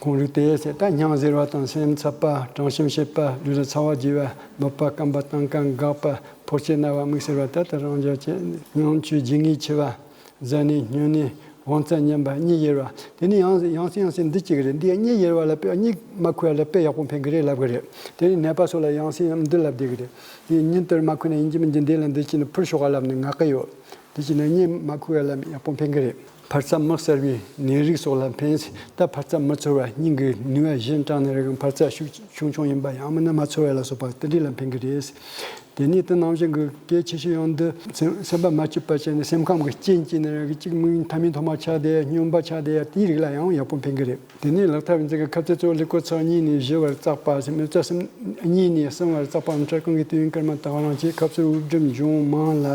ཁོང་རིགས་དེ་ཟེར། ད་སྙིང་གཟེར་བ་དང་སེམས་འཚབ་པ། དྲང་ཞིམ་བྱེད་པ། ལུས་ལ་ཚ་བ་རྒྱས་པ། གནོད་པ་སྐམ་པ། སྟོན་ཀ་འགག་པ། ཕོ་སྐྱེས་ན་བ། མིག་སེར་བ། ད་ལྟ་རང་འཇགས་བྱེད། སྙིང་བཅུད་རྒྱུས་མངའ་ཆེ་བ། གཟའ་ནད་སྨྱོ་ནད། དབང་རྩ་ཉམས་པ། གཉིད་ཡེར་བ། དེ་ནི་ཡང་ཡང་སེ་ཡང་སེ་འདི་གཅིག་རེད། འདི་གཉིད་ཡེར་བ་ལ་དཔེ། གཉིད་མ་ཁུག་ཡ་ལ་དཔེ་ཡག་པོ་ཕན་གི་རེད་ལབ་གི་རེད། དེ་ནི་ནད་པ་ཚོ་ལ་ཡང་སེ་ཡང་འདི་ལབ་བསྡད་གི་རེད། དེ་གཉིད་དེར་མ་ཁུག་ན་ཡིན་གཅིག་མིན་གཅིག་འདི་ལ་འདི་གཅིག་ནི་ཕུར་ཤོག་ག་ལབ་ནི་ངག་གི་ཡོད། དེ་བྱས་ན་གཉིད་མ་ཁུག་ཡ་ལ་ཡག་པོ་ཕན་གི་རེད། འཕར་རྩ་མི་གསལ་བའི་ནད་རིགས་སོགས་ལ་ཕན། ད་འཕར་རྩ་མི་ཚོར་བ། སྙིང་གི་ནུས་པ་གཞན་དྲག་ནས་རེད། འཕར་རྩ་ཤུགས་ཆུང་ཆུང་ཡིན་པ། ཡང་མིན་ན་མ་ཚོར་བ་ལ་སོགས་པ་དེ་འདྲ་ལ་ཕན་གི་རེད། དེ་ནས་དེ་ནང་བཞིན་གྱི་གལ་ཆེ་ཤོས་ཡང་འདི་སེམས་སེམས་པ་མ་སྐྱིད་པ་བྱས་ནས་སེམས་ཁམས་ཀྱི་རྐྱེན་གྱིས་ནི་རེད། གཅིག་མིག་མཐའ་མའི་ཐོག་མ་ཆགས་བསྡད་ཡ། སྨྱོན་པ་ཆགས་བསྡད་ཡ། དེའི་རིགས་ལ་ཡང་ཡག་པོ་ཕན་གི་རེད། དེ་ནས་ལག་ཐབས་ཡིན་ཚིག་གི་ཁ་ཚིག་ཚོ་ལུས་ཀོ་ཚག་གཉིས་ནས་བཞི་བར་བཙགས་པ། མི་ཚེ་གསུམ་གཉིས་ནས་གསུམ་བར་བཙགས་པའམ་སྤྲ་ཁང་གི་དུས་ཡུན་སྐར་མ་དག་རང་བྱས། ཁ་ཚུར་དབུགས་འགྲིམ་འབྱུང་མང་ལ་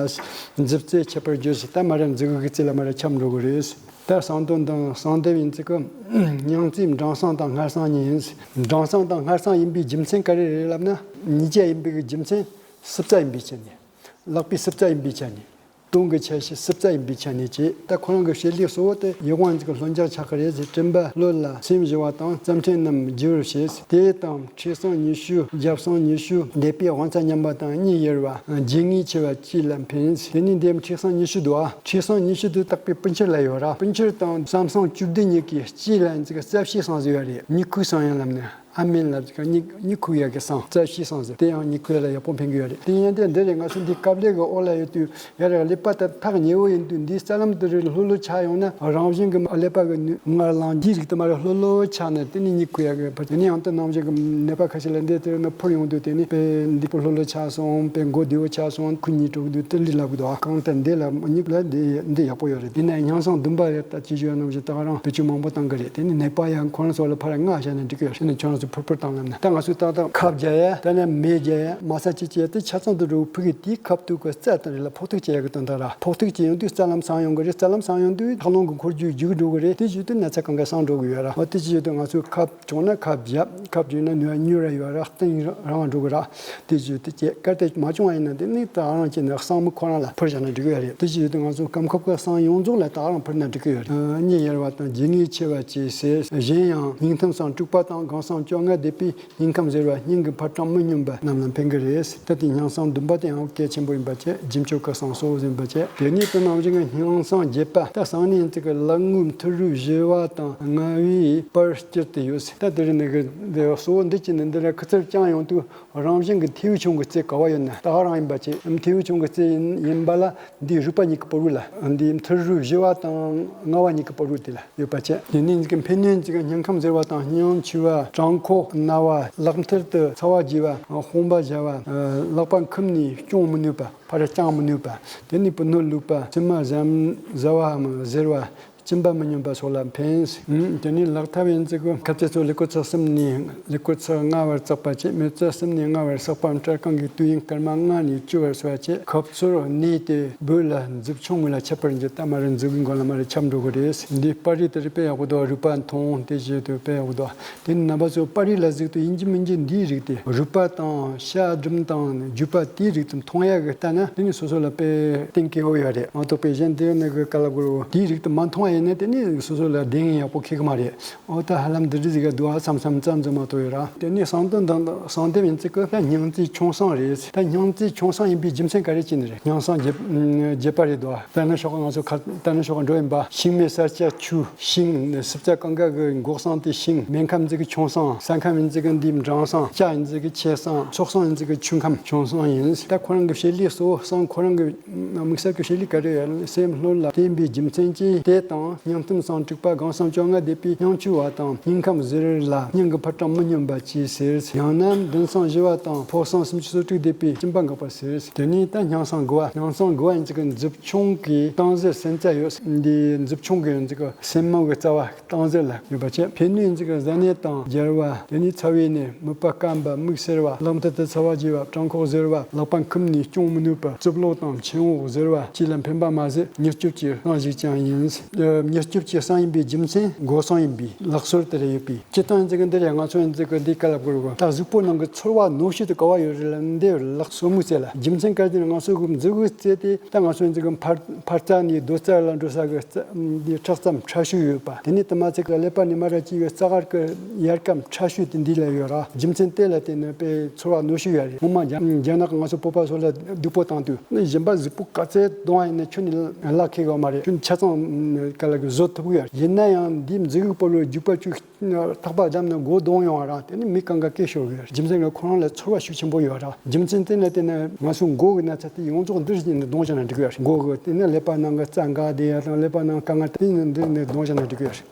མཛུབ་རྩེ་ཁྱད་པར་བརྗོད་ཟེར། ད་མ་ར་མཛུ་གུ་གི་རྩེ་ལ་མ་ར་ཁྱབ་འགྲོ་གི་རེད། ད་གསང་དོན་དང་གསང་སྡེབ་ཡིན་ཚིག་གི་སྙིང་རྩའི་འབྲིང་གསང་དང་སྔར་གསང་གཉིས་ཡིན། འབྲིང་གསང་དང་སྔར་གསང་ཡིན་པའི་རྒྱུ་མཚན་ག་རེ་རེད་ལབ་ན། གཉིས་ཆ་ཡིན་པའི་གི་རྒྱུ་མཚན་སྲིབ་རྩ་ཡིན་པའི་ཆ་ནས། ལག་པའི་སྲིབ་རྩ་ཡིན་པའི་ཆ་ནས། དོན་གྱི་ཆ་ཤས་སྲིབ་རྩ་ཡིན་པའི་ཆ་ནས་བྱས། ད་ཁོ་རང་གི་བྱེད་ལས་གཙོ་བོ་དེ་ཡིད་དབང་འཛིན་གྱི་ལྷོད་འཇགས་ཆགས་ཀྱི་རེད་ཟེར། དྲན་པ་ལྷོད་ལ་སེམས་ཞི་བ་དང་རྩ་ཕྲན་རྣམས་རྒྱས་པར་བྱེད། དེ་དང་མཁྲིས་གསང་ཉི་ཤུ། རྒྱབ་གསང་ཉི་ཤུ། ནད་པའི་དབང་རྩ་ཉམས་པ་དང་གཉིད་ཡེར་བ། རྒྱུས་མངའ་ཆེ་བ་བཅས་ལ་ཕན། དེ་ནས་འདིར་མཁྲིས་གསང་ཉི་ཤུ་འདུག་ཨ། མཁྲིས་གསང་ཉི་ཤུ་དེ་བརྟག་པའི་སྤུ་མཆེད་ལ་ཡོད་ར། སྤུ་མཆེད་དང་ཟམ་གསང་བཅུ་བདུན་གཉིས་ཀྱི་དཀྱིལ་ལ་ཡིན་ཚིག་གི་རྩ་བྱེའུ་གསང་ཟེར་བ་རེད། གཉིད་ཁུག་གསང་ཡང་ལབ་ནས། ཨ་མིན་ལབ་ཀྱི་གཉིད་གཉིད་ཁུག་ཡག་གི་གསང་། རྩ་བྱེའུ་གསང་ཟེར། དེ་ཡང་གཉིད་ཁུག་ཡག་ལ་ཡག་པོ་ཕན་གྱི་ཡོད་རེད། དེ་ཡིན་ཏེ་འདི་རེད། ང་ཚོ་འདི་ཀབ་ལེ་གི་འོག་ལ་ཡོད་དུས་ཡ་རེད། ཀླད་པ་དེ་ཐག་ཉེ་བོ་ཡིན་དུས། འདིའི་རྩ་ལམ་དེ་རེད་ལྷོད་ལྷོད་ཆགས་ཡོང་ན། རང་བཞིན་གྱི་ཀླད་པ་གི་ནུ་ངར་ལངས། འདིའི་རིགས་དེ་མ་རེད་ལྷོད་ལྷོད་ཆགས་ནས་དེ་ནི་གཉིད་ཁུག་ཡག་གི། དེ་ནི་ཡང་དེ་ནང་བཞིན་གྱི་ནད་པ་ཁ་ཤས་ལ་འདི་དེ་རེད་ན་འཕུར་ཡོང་དུས། དེ་ནི་དཔེ་འདི་པོ་ལྷོད་ལྷོད་ཆགས་སོང་། དཔེ་མགོ་བདེ་བོ་ཆགས་སོང་། ཁུ་གཉིད་དྲུག་དུས་དེ་ལི་ལབ་གི་འདུག་ཨ། གང་ལྟར་འདི་ལ་མི་གཉིད་ལ་འདི་འདི་ཡག་པོ་ཡོད་རེད། དེ་ནས་སྙིང་གསང་བདུན་པ་རེད། ད་ཅི་ཞུ་ཡ་ནང་བཞིན་ད་ག་རང་བེད་སྤྱོད་མང་པོ་བཏང་གི་རེད། དེ་ནི་ནད་པ་ཡང་ཁོ་རང་ཚོ་ལ་ཕར་ལྔ་བཞག་ན་འགྲིག་གི་ཡོད་རེད། ཁྱོད་རང་ཚོ་ཕུར་ཕུར་བཏང་ལབ་ན། ད་ང་ཚོས་ཏག་ཏག་ཁབ་རྒྱག་ཡ། ད་ནི་མེ་རྒྱག་ཡ། མ་ས་ཅི་བྱེད་ཡ་དེ་ཆ་ཚང་དུ་འགྲོ། ཕུག་གི་དེའི་ཁབ་ཏུ་གི་རྩ་དང་རེ་ལ་ཕོག་ཐུག་བྱེད་ཡ་གི་དོན་དག་ར། ཕོག་ཐུག་བྱེད་ཡོང་དུས་རྩ་ལམ་སངས་ཡོང་གི་རེད། རྩ་ལམ་སངས་ཡོང་དུས་ཁ་རླངས་ཀྱི་འཁོར་རྒྱུག་རྒྱུག་འགྲོ་གི་རེད། དེ་བཞིན་དུ་ན་ཚ་གང་ག་སངས་འགྲོ་གི་ཡོད་ར། འོ་དེ་བཞིན་དུ་ང་ཚོས་ཁབ་བྱུང་ན་ཁབ་བརྒྱབ། ཁབ་བྱུང་ན་ནུས་པ་མྱུར་ར་ཡོད་ར། གཏིང་རང་འགྲོ་གི་ར། དེ་བཞིན་དུ་བྱས། གལ་ཏེ་མ་བྱུང་བ་ཡིན་ན་དེ་ནི་ད་ག་རང་བྱས་ནས་གསང་མི་ཁོ་རང་ལ་ཕུར་བཞག་ན་འགྲིག་གི་ཡོད་རེད། དེ་བཞིན་དུ་ང་ཚོ་སྐམ་ཁབ་ཀྱི་གསང་ཡོངས་རྫོགས་ལ་ད་ག་རང་ཕུར་ན་འགྲིག་གི་ཡོད་རེད། ཨ། གཉིད་ཡེར་བ་དང་རྒྱུས་མངའ་ཆེ་བ་བཅས་ཟེར། གཞན་ཡང་སྙིང་ཐུམ་གསང་དྲུག་པ་དང་སྒང་གསང་བཅོ་ལྔ་བསྡེབས་པའི་སྙིང་ཁམས་གཟེར་བ། སྙིང་གི་འཕར་གྲངས་མི་སྙོམས་པ་རྣམས་ལ་ཕན་གི་རེད། ད་དེ་སྙིང་གསང་བདུན་པ་དེ་ཡང་གལ་ཆེན་པོ་ཡིན་པ་བཅས། རྒྱུ་མཆོག་གི་གསང་གཙོ་བོ་ཡིན་པ་བཅས། དེ་ནས་དེ་ནང་བཞིན་གྱི་སྙིང་གསང་བརྒྱད་པ། ད་གསང་ནས་ཡིན་ཚིག་གི་ལག་ངོས་མཐུ་རུས་བཞི་བ་དང་ལྔ་བའི་བར་སྤྱིར་དུ་ཡོད་ཟེར། ད་དེ་རིང་ནི་གི་འདི་གཙོ་བོ་འདི་གཅིག་ནི་འདི་ར་ཁུ་ཚུར་བརྐྱངས་ཡོང་དུས། རང་བཞིན་གྱི་མཐེ་བོ་ཆུང་གི་རྩེ་ག་བ་ཡོད་ན་ད་ག་རང་ཡིན་པ་བྱས། མཐེ་བོ་ཆུང་གི་རྩེ་ཡིན་ཡིན་པ་ལ་འདིའི་རུས་པ་གཉིས་ཀྱི་བར་དུ་ལ། འདིའི་མཐུ་རུས་བཞི་བ་དང་ལྔ་བ་གཉིས་ཀྱི་བར་དུ་དེ་ལ་ཡོད་པ་བྱས། དེ་ནས་འདི་གི་འཕེན་ནུས་འདི་གི་སྙིང་ཁམས་གཟེར་བ་དང་། སྙིང་མཆེ་བ། བྲང་ཁོག་ན་བ། ལག་མཐིལ་དུ་ཚ་བ་རྒྱས་པ། དཔུང་པ་བཞར་བ། ལག་པ་འཁུམས་ནས་རྐྱོང་མི་ནུས་པ། ཕར་བརྐྱང་མི་ནུས་པ། དེ་ནས་པུས་ནུ་ལུད་པ། མཆིལ་མ་ཟམ་ཟ་བའམ་གཟེར་བ། གཅིན་པ་མི་སྙོམས་པ་སོགས་ལ་ཕན། དེ་ནས་ལག་ཐབས་ཡིན་ཚིག་གི་ཁ་ཚེ་ཚོ་ལུས་ཀོ་ཚག་གསུམ་ནས་ལུས་ཀོ་ཚག་ལྔ་བར་བརྩེགས་པ་བྱས། མི་ཚེ་གསུམ་ནས་ལྔ་བར་བསྲེགས་པའམ་སྐྲ་རྐང་གི་དུས་ཡུན་སྐར་མ་ལྔ་ནས་བཅུ་བར་སོ་བ་བྱས། ཁབ་ཚུར་གནས་ཏེ་སྦོས་ལ་མཛུབ་ཆུང་ངུ་ལ་ཁྱབ་པར་འགྱུར། ད་མ་རེད་མཛུབ་གུའི་མགོ་ལ་མ་རེད་ཁྱབ་འགྲོ་གི་རེད། འདི་པར་རིས་དེ་རིགས་དཔེ་ཡག་པོ་འདུག་རུས་པ་མཐོང་དེ་བྱེད་དུ་དཔེ་ཡག་པོ་འདུག་དེ་ནི་རྣམ་པ་ཚོ་པར་རིས་ལ་གཟིགས་དུས་ཡིན་གཅིག་མིན་གཅིག་འདིའི་རིགས་དེ་རུས་པ་དང་ཤ་སྒྲུམ་དང་རྒྱུས་པ་དེའི་རིགས་དེ་མཐོང་ཡག་གི་ལྟ་ན། དེ་ནི་སོ་སོ་ལ་དཔེ་གཏན་འཁེལ་བོ་ཡོད་རེད། མ་གཏོགས་པའི་གཞན་དེ་ནི་གི་ག་ལ་གོ་རུ་དེའི་རིགས་དེ་མ་མཐོང་བ་ཡིན་ན་དེ་ནི་སོ་སོ་ལ་བདེན་ཡག་པོ་ཁེག་གི་མ་རེད། འོ་ད་ཧ་ལམ་འདི་འདྲ་ཟིག་ག་འདུག་ཨ་བསམ་བསམ་ཙམ་ཙམ་མ་གཏོགས་ཡོད་ར། དེ་ནི་གསང་དོན་དང་གསང་སྡེབ་ཡིན་ཚིག་གི་ད་སྙིང་རྩའི་ཆུང་གསང་རེད། ད་སྙིང་རྩའི་ཆུང་གསང་ཡིན་པའི་རྒྱུ་མཚན་ག་རེ་བྱས་ནི་རེད། སྙིང་གསང་རྒྱས་རྒྱས་པ་རེད་འདུག་ཨ། ད་ནི་ཤོག་ང་ཚོ་ཁ་ད་ནི་ཤོག་འགྲོ་ཡིན་པ། ཤིང་མེ་སར་སྐྱ་ཆུ། ཤིང་། སྲིབ་རྩ་ཀུན་དགའ་གི་མགོ་གསང་དེ་ཤིང་། མེ་ཁམས་ཡིན་ཚིག་གི་ཆུང་གསང་། ས་ཁམས་ཡིན་ཚིག་གི་འདི་འབྲིང་གསང་། སྐྱ་ཡིན་ཚིག་གི་ཆེ་གསང་། སྲོག་གསང་ཡིན་ཚིག་གི་ཆུ་ཁམས་ཆུང་གསང་ཡིན། ད་ཁོ་རང་གི་བྱེད་ལས་གཙོ་བོ་གསང་ཁོ་རང་གི་དམིགས་བསལ་གྱི་བྱེད་ལས་ག་རེ་ཡོད་ན། སེམས་ལྷོད་ལ་བརྟེན་པའི་རྒྱུ་མཚན་གྱིས་དེ་དང་ སྙིང་གཏམ་བཟང་དྲུག་པ། སྒང་གསུམ་བཅོ་ལྔ་བསྡེབས་པའི་སྙིང་ཆུང་བ་དང་། སྙིང་ཁམས་གཟེར་བ་ལ་སྙིང་གི་འཕུར་གྲངས་མི་སྙོམས་པ་བཅས་ཟེར། ཡང་ན་མདུན་གསུམ་བཞི་བ་དང་། ཕོ་གསུམ་སུམ་ཅུ་སོ་དྲུག་བསྡེབས་པའི་གཅིན་པ་འགག་པ་ཟེར། དེ་ནས་ད་སྙིང་གསུམ་དགུ་བ། སྙིང་གསུམ་དགུ་བ་ཡིན་ཙི་གི་མཛེ་བཅོས་ཀྱི་སྟངས་འཛིན་སེམས་རྩ་ཡོད། འདི་མཛེ་བཅོས་ཀྱི་ཡིན་ཙི་གི་སེན་མོ་གི་རྩ་བ། སྟངས་འཛིན་ལ་ཡོད་པ་བྱས། ཕན་གནོད་ཡིན་ཙི་གི་གཟའ་ནད་དང་སྦྱར་བ། དེ་ནས་ཚ་བའི་ནད། མིད་པ་སྐམ་པ། མིག་སེར་བ། ལག་མཐིལ་དུ་ཚ་བ་རྒྱས་པ། བྲང་ཁོག་གཟེར་བ། ལག་པ་འཁུམས་ནས་བཅོས་མི་ནུས་པ། རྩུབ་ལོག་དང་མཆེ་བ་གཟེར་བ་བཅས་ལ་ཕན་པ་མ་ཟད། མྱུར་སྐྱོབ་ཀྱི་གསང་ཞིག་ཀྱང་ཡིན། ཨ། མྱུར་སྐྱོབ་ཀྱི་གསང་ཡིན་པའི་རྒྱུ་མཚན་སྒོ་གསུམ་ཡིན་པའི་ལག་སོར་དེར་ཡོད་པས། སྤྱིར་བཏང་ཡིན་ཙི་གི་འདིར་ཡང་ང་ཚོ་ཡིན་ཙི་གི་འདི་ག་ལ་དགོས་རེད་གོ། ད་གཟུགས་པོ་ནང་གི་ཚོར་བ་རྣོ་ཤོས་དེ་ག་བ་ཡོད་རེད་ལབ་འདི་ལག་སོར་མོའི་རྩེ་ལ། རྒྱུ་མཚན་ག་རེ་ཡིན་ན་ང་ཚོ་གི་མཛུ་གུའི་རྩེ་དེ། ད་ང་ཚོ་འཛུགས་ཀྱི་འཕར་འཕར་རྩ་ནས་རྡོ་རྩ་ལ་འགྲོ་ས་གི་རྩ་འདི་ཁྲག་རྩ་ཕྲ་ཤོས་ཡོད་པ། དེ་ནས་དུ་མ་ཚིག་ལ་ཀླད་པ་ནས་མར་སྐྱེ་བའི་རྩ་གར་གྱི་ཡལ་ག་ཕྲ་ཤོས་དེ་འདི་ལ་ཡོད་ར། རྒྱུ་མཚན་དེ་ལ་བརྟེན་ནས་དཔེ་ཚོར་བ་རྣོ་ཤོས་ཡོད་རེད། སྔོན་མ་རྒྱ་རྒྱ་ནག་གི་ང་ཚོ་བོད་པ་ཚོ་ལ་སྡུག་པོ་བཏང་དུས་ནི་གཞན་པ་གཟུགས་པོ་ག་ཚད་གདུང་བ་ཡིན་ན་ཁྱོན་ནས་ལག་ཁེལ་གི་མ་རེད། ཁྱོན་ཆ་ཚང་ག་ལ་གི་བཟོད་ཐུབ་གི་ཡོད་རེད། ཡིན་ན་ཡང་འདིའི་མཛུ་གུ་སྤོ་ལོ་རྒྱུག་པ་བཅུག་ཐག་པ་བསྡམས་ནས་མགོ་གདོང་ཡོང་བ་རང་དེ་ནི་མི་གང་ག་སྐད་ཤོར་གི་རེད། རྒྱུ་མཚན་གྱི་ཁོ་རང་ལ་ཚོར་བ་ཤུགས་ཆེན་པོ་ཡོད་ར། རྒྱུ་མཚན་དེ་ནི་དེ་ནི་ང་ཚོའི་མགོ་གི་ན་ཚ་དེ་ཡོངས་རྫོགས་འདིར་བཞིན་དུ་གདོང་བཞག་ན་འགྲིག་གི་རེད། མགོ་གི་དེ་ནི་ཀླད་པ་ནང་གི་རྩ་འགག་དེ་ཡ་དང་ཀླད་པ་ནང་དཀའ་ངལ་དེ་ནི་འདིར་ནི་གདོང་བཞག་ན་འགྲིག་གི་རེད།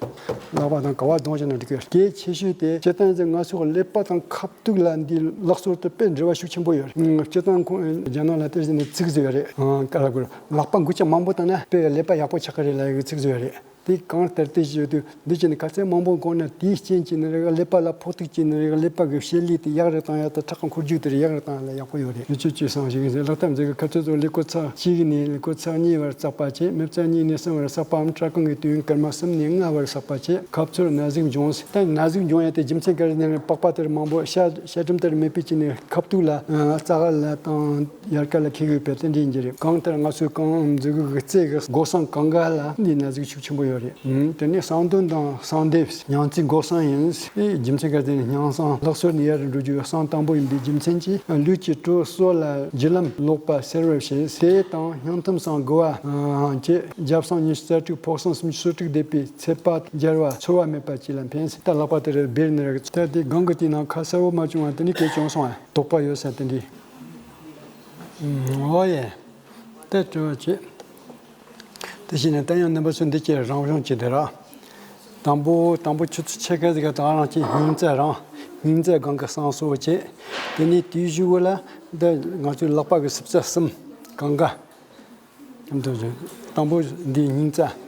ལག་པ་དང་ག་བ་གདོང་བཞག་ན་འགྲིག་གི་རེད། གལ་ཆེ་ཤོས་དེ་སྤྱིར་བཏང་ཅིག་ང་ཚོའི་ཀླད་པ་དང་ཁ་ཐུག་ལ་འདི་ལག་སོར་དེ་དཔེ་འབྲེལ་བ་ཤུགས་ཆེན་པོ་ཡོད་རེད། སྤྱིར་བཏང་ཁོང་རྒྱ་ནག་ལ་དེ་བཞིན་དུ་ཚིག་ཟེར་བ་རེད། ཨ། ག་ལ་གོ། ལག་པ་འགུལ་སྐྱོད་མང་པོ་བཏང་ན་དཔེ་ཀླད་པ་ཡག་པོ་ཆགས་ཀྱི་རེད་ལབ་ཡག་གི་ཚིག་ཟེར་བ་རེད། དེ་གང་ལྟར་དེ་བཞིན་དུ་འདི་བྱས་ནས་ག་ཚད་མང་པོ་འགོར་ན་དེའི་རྐྱེན་གྱིས་ནི་རེད། ཀླད་པ་ལ་ཕོག་ཐུག་བྱས་ནི་རེད། ཀླད་པ་གི་བྱེད་ལས་དེ་ཡག་རུ་བཏང་ཡག་དང་ཁྲག་གི་འཁོར་རྒྱུག་དེ་རེད་ཡག་རུ་བཏང་ཡག་ལ་ཡག་པོ་ཡོད་རེད། ཡིད་ཆེས་ཀྱི་སང་ཞིག་ཡིན། ལག་ཐབས་མཛེ་གུ་ཁ་ཚོད་ཚོ་ཀླད་ཀོར་ཚེག་གཅིག་ནས་ཀླད་ཀོར་ཚེག་གཉིས་བར་བསགས་པ་བྱས། མིད་རྩ་གཉིས་ནས་གསུམ་བར་བསགས་པའམ་སྐྲ་རྐང་གི་དུས་ཡུན་སྐར་མ་གསུམ་ནས་ལྔ་བར་བསགས་པ་བྱས། ཁ་ཚུར་ན་ཟུག་འབྱུང་། ད་ན་ཟུག་འབྱུང་ཡག་དེ་རྒྱུ་མཚན་ག་རེ་ཡིན་ན་པགས་པ་དེར་མང་པོ་ཤ་ཤ་ཁྲིམས་དེར་མེད་པའི་ཆ་ནས་ཁ་ཐུག་ལ་རྩ་ག་ལ་དང་ཡལ་ག་ལ་ཁེལ་ཡོད་པའི་རྟེན་འབྲེལ་ཡིན་གྱི་རེད། གང་ལྟར་ང་ཚོའི་རྐང་མཛེ་གུ་གི་རྩེ་གི་སྒོ་སྲང་གང་ག་ལ་འདི་ན་ཟུག་ཤུགས་ཆེན་པོ་ཡོད་རེད། དེ་ནས་གསང་གདོན་དང་གསང་སྡེབ་སྙིང་རྩའི་སྒོ་སྲང་ཡིན། དེའི་རྒྱུ་མཚན་ག་རེ་ཡིན་ན་སྙིང་གསང་ལག་སོར་ནས་ཡར་འགྲོ་རྒྱུའི་གསང་དང་པོ་ཡིན་པའི་རྒྱུ་མཚན་གྱིས་ལུས་ཀྱི་དྲོད་གསོ་ལ་རྒྱུ་ལམ་ལོག་པ་སེལ་བར་བྱེད། དེ་དང་སྙིང་ཐུམ་གསང་དགུ་བ་བཅས་རྒྱབ་གསང་ཉི་ཤུ་རྩ་དྲུག་ཕོ་གསང་སུམ་ཅུ་སོ་དྲུག་བསྡེབས་པའི་ཚད་པ་སྦྱར་བ་ཚོར་བ་མེད་པ་བཅས་ལ་ཕན། ད་ལག་པ་དེར་སྦས་ནས་རེད། ད་དེ་སྒང་གི་དེ་ནང་ཁ་གསལ་བོ་མ་བྱུང་བ་དེ་ནི་སྐད་བྱུང་སོང་བ། དོགས་པ་ཡོད་ས་དེ་འདྲ། ཨོ་ཡེ། དེ་སྤྲོ་བ་བྱེད། དེ་བཞིན་ནས་ད་ཡང་རྣམ་པ་ཚོ་འདི་ཀྱི་རང་སྦྱོང་བྱེད་དེ་ར། དང་པོ་དང་པོ་ཆུ་ཚོད་ཕྱེད་ཀ་ཟིག་ག་ད་རང་གི་སྙིང་རྩ་རང་སྙིང་རྩ་སྒང་གི་གསང་གསོ་བྱེད། དེ་ནས་དེའི་གཞུག་གུ་ལ་འདི་ང་ཚོའི་ལག་པ་གི་སྲིབ་རྩ་གསུམ་གང་ག་དང་པོ་འདིའི་སྙིང་རྩ།